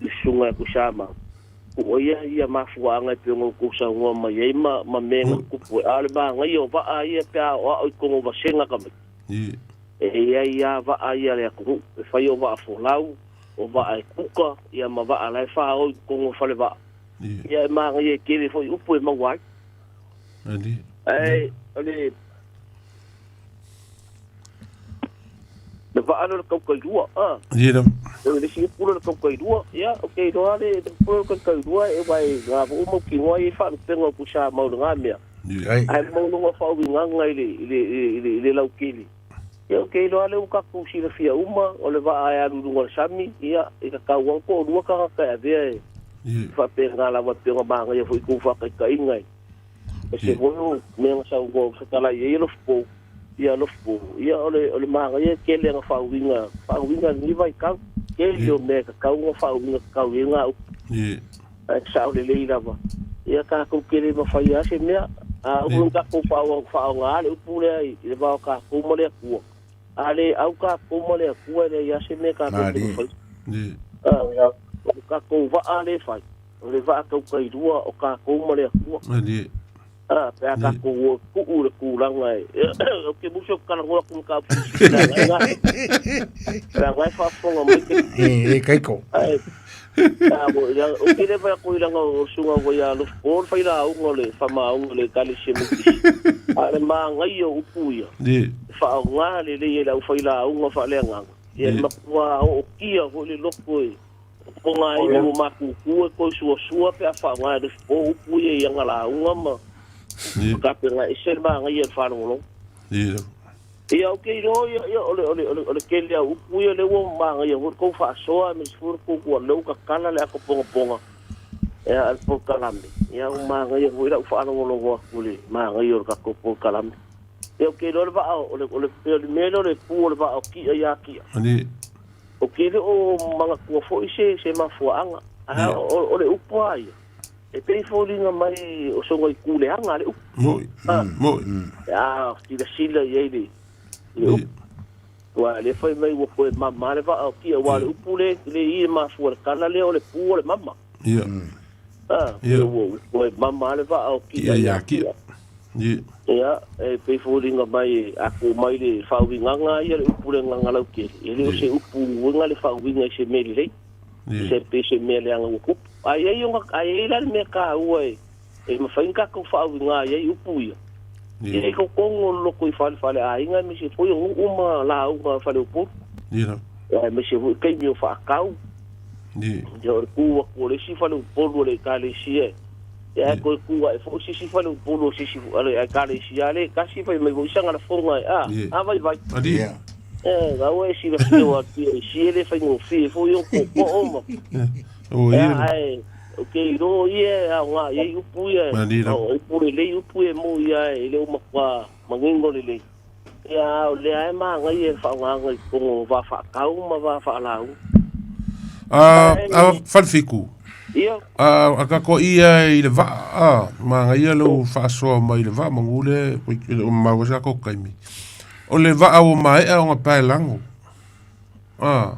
le susuga ia Tuisamau, tuuaia ia mafuaaga e pei ona outou saunoa mai ai ma ma mea na tutupu ai. A o le manaia o vaa ia pe a aoao i totonu o vasega tamaiti, e i ai lava vaa ia a le atunuu, e fai o vaa folau, o vaa e kuka, ia ma vaa la e faao i totonu o falevaa. Ia e manaia e tele foi upu e maua ai. Ae o le le vaa lea o le taukailua, a. O le isi upu lea o le taukailua, ia ou te iloa le upu lea o le taukailua e aua e na foi ua mautinoa e i ai faalupega o Tuisamau i lena mea. Ae mo lona faauigaga i le i le i le i le lautele, ia ou te iloa lea ua tatou silafia uma o le vaa e alu i luga o le sami, ia e tatau lava ona toalua tagata e avea e faapena lava e pei ona manaia foi i tou faataitaiga e ese foi o mea na saunoa fetalai ai Alofi-pou, ia Alofi-pou, ia o le o le manaia e tele ana faauiga, faauiga i lenei vaitau, tele o mea e tatau ona faauiga tatau i ai gauta. Ae sao lelei lava, ia tatou te le mafai lava se mea, a oo ina tatou faaaoga le upu lea i le va o tatou ma le Atua, a le au tatou ma le Atua e leai lava se mea tatou te mafai. O le tatou vaa lea e fai, o le vaa tautailua o tatou ma le Atua. A, pe a tatou o e tuu le tulaga e, ou te musu ou te talanoa atu ma mataupu leaga e gase. Leaga e faafofoga mai te. E, e kaiko. Ae, a, mo, ia, ou te le vai atu i langa o suga ua ia alofa o le failauga o le famauga o le Ekalesia Metotisi. A o le manaia o upu ia, e faaaoga lelei e le aufailauga faaleagaga, ia e matua ootia foi le loto e O ngā iwi o Mākūkū e toe suasua pe a whaonga e le o upu ia i anga lauga ma whakapena ese le māngai ia le whaalongolongo. Ia, o ke iloa ia, ia, o le, o le, o le, o le kele au upu ia le ua māngai ia hoi kou whaasoa me se fura kou kua leu kakala le ako ponga ponga. Ia, al polokalame. Ia, o māngai ia hoi lau whaalongolongo aku le māngai o le kako polokalame. Ia, o ke iloa le vaa, o le, o le, o le mea lea o le pū o le vaa o kia ia kia. Ou te le o manatua foi se, se mafuaaga. A o, o le upu a ia, e pei foliga mai o soga i kuleaga le upu. Moi, A, moi. a silasila i ai le, le upu. Ua le fai mai ua koe mama le vaa o kia, ua le upu le, le i e mafua le kala lea o le pu o le mama. Ia. A, Ia. ua koe mama le vaa o kia Kia ia ia kia. kia. Ia. Ia, e pei foliga mai a kō mai le faauigaga ia le upu le agaga lautele, e le o se upu uiga le faauiga i se mea lelei, se pe se mea leaga ua tupu. A i ai ona, a i ai la le mea taua e, e mafai ona tatou faauiga ai ai upu ia, ia i totonu o le loto i falefaleaiga aemaise foi o nuu ma lauga faleupolu, aemaise foi taimi o faatau. Ia o le tu atu o le isi faleupolu o le Ekalesia e, ae toe tu ae foi se isi faleupolu o se isi a le Ekalesia le tasi fai mai foi sana lafoga e, a, a vaivai. E, gaua e silafia o atia i si e le faigofie foi o poopoo ma. Ia, ae, ou te iloa ia e aoga i ai upu ia, o upu lelei upu ia e mo ia e le o matua manino lelei. Ia, a o lea e manaia le faaaogaina i totonu o va faatau ma va faalauga. A, a Falefitu. Ia. A, a tatou ia i le vaa, a, manaia lou faasoa mai i le vaa, manu lea, e le o mamao se tatou taimi. O le vaa ua maea ona paelago. A,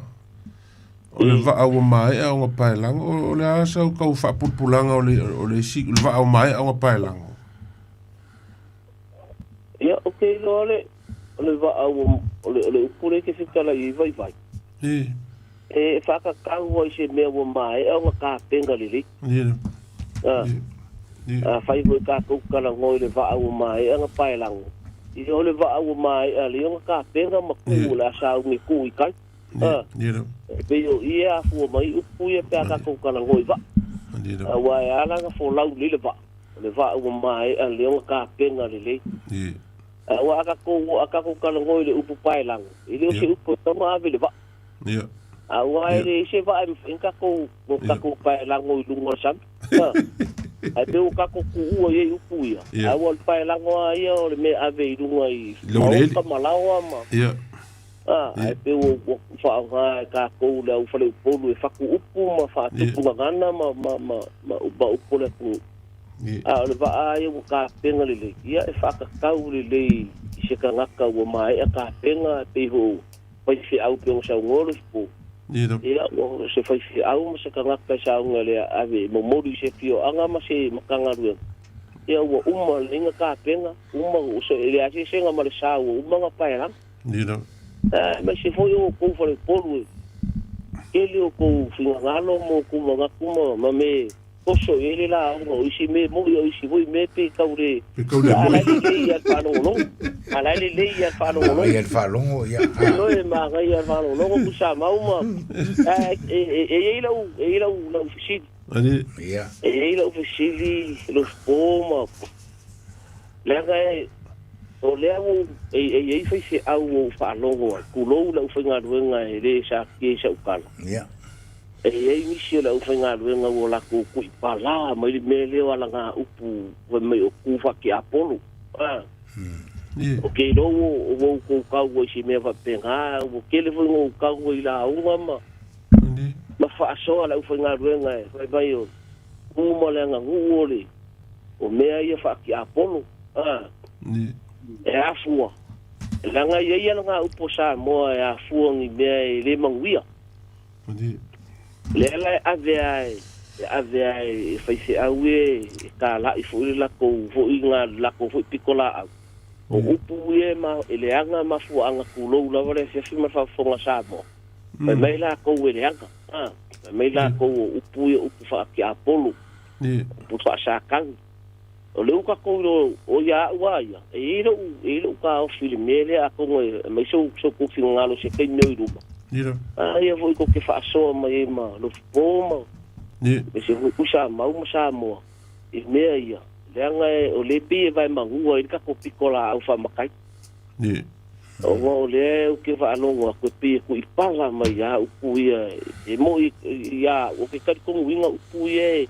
o le vaa ua maea ona paelago, o, o le a sau tau faapulapulaga o le, o le isi, o le vaa ua maea ona paelago? Ia, ou te iloa le, o le vaa ua, o le, o le upu lea e te fetalai ai vaivai. E. E whakakau ai se mea ua maea ona tapena lelei. Ia. A, Ia. a whai foi tātou talanoa i le vaa ua maea ona paelago. Ia o le vaa ua maea lea ona tapena ma kuu o le a sauni e kuu i kai. Ia. A, Ia. e pei o ia afua mai upu ia pe a tātou talanoa i vaa. Ia. Aua e ala ona folau lelei le vaa. O le vaa ua maea lea ona tapena lelei. Ia. Aua a tatou, a tatou talanoa i le upu paelago, e le o se upu e tatau ona ave i le vaa. Ia. Aua e leai se vaa e mafai ona tatou, no tatou paelago i luga o le sami. Ha. Ae pei ua tatou tuua i ai upu ia. Ia. Aua o le paelago lava ia o le mea ave i luga i Laueleele. maota ma laoa ma Ia. Ha, ae pei ua, ua faaaoga e tatou le aufaleupolu e fatu upu ma faatupu gagana ma, ma, ma, ma, ma upu o le atunuu. A o le vaa ia ua tapena lelei, ia e faatatau lelei i se tagata ua maea tapena, e pei foi o faifeau pei ona saunoa Lofipo, ia o se faifeau ma se tagata e saunoa le ave e momoli i se afioaga ma se Matagaluega, ia ua uma lelei ona tapena, uma, e leai se eseesega ma le sa ua uma ona paelago. Aemaise foi o outou faleupolu e tele outou finagalo ma outou manatu ma mea oso i ai le lauga o isi mea moi o isi foi mea pe tau le Pe tau le moi. A la e lelei ia le faalogologo. A la e lelei ia le faalogologo. Ia le faalogo ia. No e magaia ia le faalogologo Tuisamau ma ae e i ai lau e i ai lau lau fesili. Ali. Ia. E i ai lau fesili Lofipo ma leaga e o lea ua e i ai faifeau ua ou faalogo ai, tulou le aufaigaluega e le satia i sau tala. Ia. E i ai nisi o le aufaigaluega ua latou tuipala mai le mea lea o alagaupu fai mai o tu faatiapolo. A. Ou te iloa ua ua outou tau ai i se mea faapena, ua tele foi ina ou tau ai i lauga ma ma faasoa le aufaigaluega e fai mai o tu ma le aganuu o le o mea ia faatiapolo. A. E afua, leaga e i ai alagaupu a Samoa e afua ni mea e le manuia. Lea la e ave a e ave a e faifeau e e talai foi le latou foi ga le latou foi pitolaau. O upu ia e ma e leaga mafuaaga tulou lava le afiafi ma le faafofoga a Samoa. Fai mai latou e leaga, a, fai mai latou o upu ia o upu faatiapolo, upu faasatani. O le uka kou lo o ia au a ia, e i ai lou, e i ai lou taofi i le mea lea atonu e aumai sou, sou tou finagalo i se taimi o i luma. A ia foi tou te faasoa mai ai ma Lofipo ma aemaise foi Tuisamau ma Samoa i mea ia, leaga e, o lea e pei e vaemanua ai le tatou pitolaau faamatai. Ona o lea ou te faalogo atu e pei e tuipala mai lava upu ia, e moni ia au, ou te talitonuina upu ia e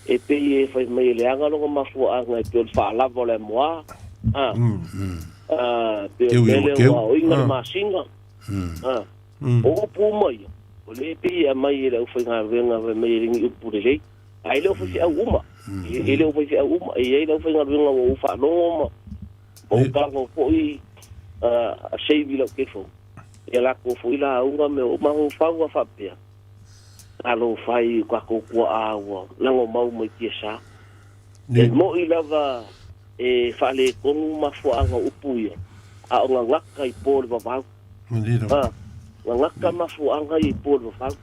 e pei e fai mai e leaga lona mafuaaga e pei o le faalava o le amoa, a, a, pei o le mea lea ua aoina le masina, a, o upu uma ia, o lea e pei e aumai e le aufaigaluega fai mai e le ni upu lelei, ae le o faifeau uma, e le o faifeau uma, e i ai le aufaigaluega ua ou faalogo ma ou tago foi a save i lau telefoni, ia latou foi lauga me o mafaufau a faapea, Talofa e i o tatou tuaa ua lagomau mai tiasa. E moʻi lava e faaletonu mafuaaga o upu ia, a o gagata i po o le vavau. A, gagata mafuaaga ia i po o le vavau.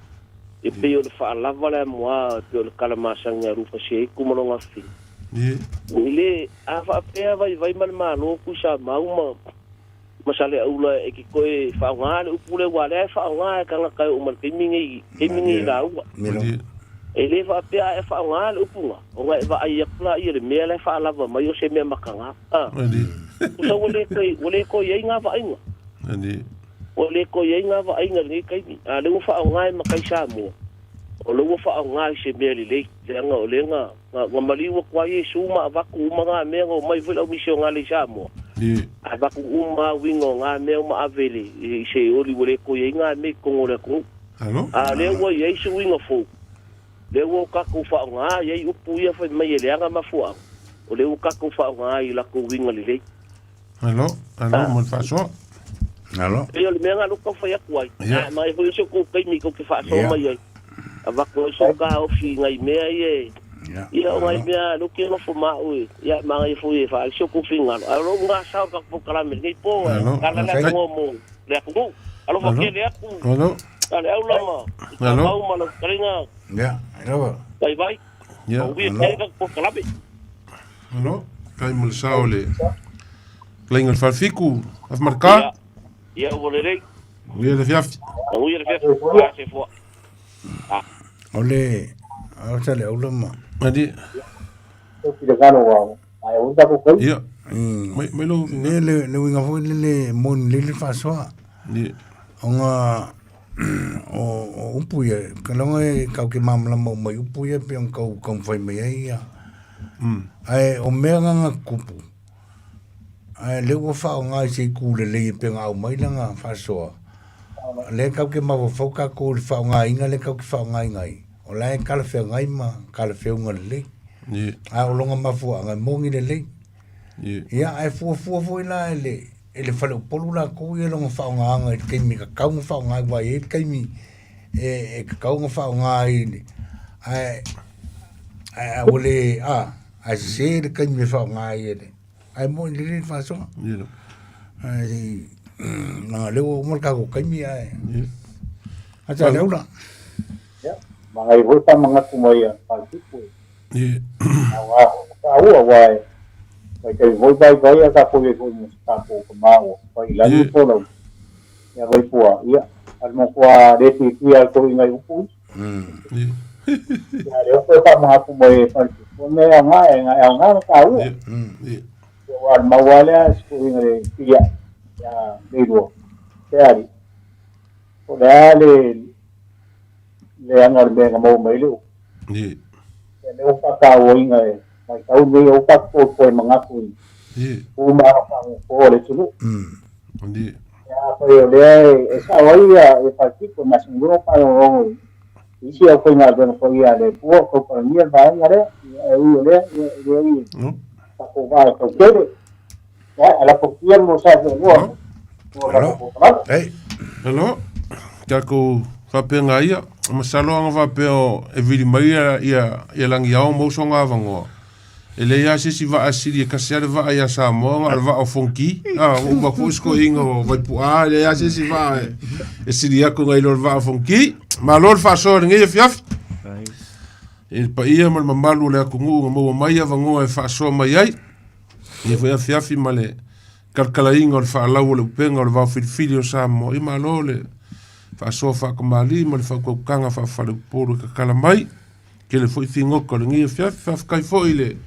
E pei o le faalava le amoa, e pei o le tala masani a Rufa Seiku ma lona afafine. I le, a faapea vaivai ma le Malo Tuisamau ma ma Saleaula e te toe faaaoga le upu lea, aua o lea e faaaoga e tagata e oo mai le taimi nei, taimi nei i lauga. E le faapea a e faaaoga le upu na, ona e vaai atu la ia i le mea la e faalava mai o se mea mataga. A. Tusa ua le toe, ua le toe i ai na vaaiga. Ua le toe i ai na vaaiga i lenei taimi. A o lea ua faaaoga e matai Samoa, o lea ua faaaoga i se mea lelei, leaga o lea na Na maliu atu ai Iesu ma avatu uma na mea na omai foi le au misionale i Samoa. Avatu uma uiga o na mea ma ave i le i Seoli ua le toe i ai na mea i totonu o le atunuu. A o lea ua i ai se uiga fou, lea ua tatou faaaoga i ai upu ia fai mai e leaga mafuaaga, o lea ua tatou faaaoga ai i latou uiga lelei. Alo, alo mo le faasoa. Alo. E o le mea lena lea ou te tau fai atu ai. A ma e foi o si outou taimi tou te faasoa mai ai. Avatu ai sou taofi i nai mea ia e ia o nai mea lea ou te nofo ma au e ia manaia foi e faaali si outou finagalo. Ae o lou gasao i le tatou polokalame i lenei po e tala le avanoa mo le atunuu. Alofa tele atu. Alo. Saleaula ma Tamau ma lau fetalaiga. Ia, lava. Vaivai. Ia. Manuia tele le tatou polokalame. Alo, kai mo le sao le Lainga le Falefiku, afi marka. Ia, ua lelei. Manuia le afiafi. Manuia le afiafi. A se fua. A. O le, o sa le aula ma. Adi. Ia. Mai mai lo. Le le le uiga foi le le moni le le faasoa. Ia. Ona o o upu ia, ka longa e kau ke malamalama uma i upu ia pe ona kau kau fai mai ai ia. Ae o mea nga kupu, ae lea ua faaaoga i se itu lelei e pei ona aumai lana faasoa, o lea tatou te mafaufau tatou i le faaaogaina lea tatou te faaaogaina ai, o la e talafeagai ma talafeuga lelei. A o lona mafuaaga e moni lelei. Ia, ae fuafua foi la e le, e le faleupolu latou ia lona faaaogaina i le taimi e tatau ona faaaoga ai, aua e i ai le taimi e, e tatau ona faaaoga ai i le, ae, ae ua le, a, ae sese le taimi e faaaoga ai e le, ae moni lelei le faasoa. Ae se i, leaga o lea ua uma le tatou taimi ae, ae le aula. Ia, manaia foi faamanatu mai a Falesipu e aoga foi ma taua, aua e vaitaimi foi vaivai a tatou i ai foi ma se tatou tama ua fai i lagi po lau ia Vaipua, ia, a le matua le fiafia ai foi i nai upu ia. Ia, lea ua toe faamanatu mai e Falesipu, o mea e aoga, e aoga ma taua. Ia, aua o le mau lava lea si toeaina le Filiai ia Leilua, Feali, po o le a le leaga o le mea na maua mai ai le upu. Ia lea ua faatauaina e matau nei aua tatou toe manatu i tu ma aga faagogo o le atunuu. Ia afai o lea e sao ai ia Patrick e masani foi ona faalogologo i isi aufaigaluega paia a le Atua o tautalagia le vaega lea, ia e ui o lea ia e leai e tatou vaa e tautele. Ia e lafo atu ia mo sa seelua mo tatou polokalame. Alo, tatou faapena ia, masalo ana faapea o e vili mai ia, ia, ia Lagiao ma uso na avanoa, e leai lava se isi vaa e sili e tasi lava le vaa ia Samoa na o le vaa o Fonoti. Ah, ua uma foi si toeaina o Vaipuaa, e leai lava se isi vaa e, e sili atu nai lo le vaa o Fonoti. Malo le faasoa i lenei afiafi. I le paia ma le mamalu o le atunuu na maua mai avanoa e faasoa mai ai. Ia foi afiafi ma le Talakalaina o le faalau o le upega o le vaofilifili o Samoa, ia malo le faasoa faatamalii ma le faautautaga faafaleupolu e tatala mai. Tele foi figota o lenei afiafi, faafetai foi i le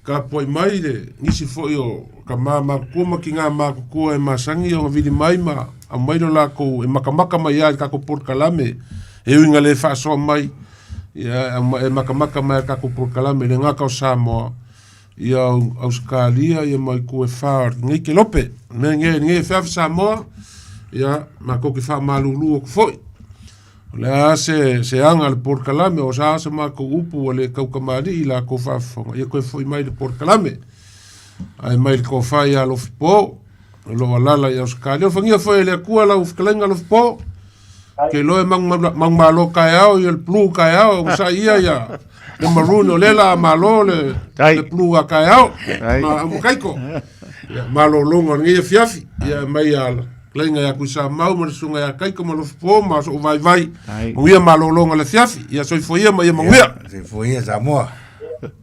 tapuai mai le nisi foi o tama matutua ma tina matutua e masani ona vili mai ma aumai lo latou e matamata mai lava i le tatou polokalame e ui ina le faasoa mai, ia e matamata mai i le tatou polokalame e le gata o Samoa ia Ausetalia ia ma itu e fa o lenei kelope. O le mea lenei, lenei afiafi Samoa, ia matou te faamalulu atu foi. O le a se, se aga le polokalame, o sa se matou upu ua le tautamalii i la tou faafofoga, ia toe foi mai le polokalame. Ae mai le tofa ia Alofipo, o lo o alala i Ausetalia. Alofagia foi e le Atua lau fetalaiga Alofipo, Ke iloa e manumalo taeao ia le blue taeao, onosai ia ia le maroon o lea la malo le, le blue a taeao. Ma au makaiko. Ia, malologa o lenei afiafi. Ia mai a laiga ia Tuisamau ma le susuga ia Kaiko ma Lofipo ma sou vaivai. Manuia malologa o le afiafi. Ia soifua ia ma ia manuia. Soifua ia Samoa.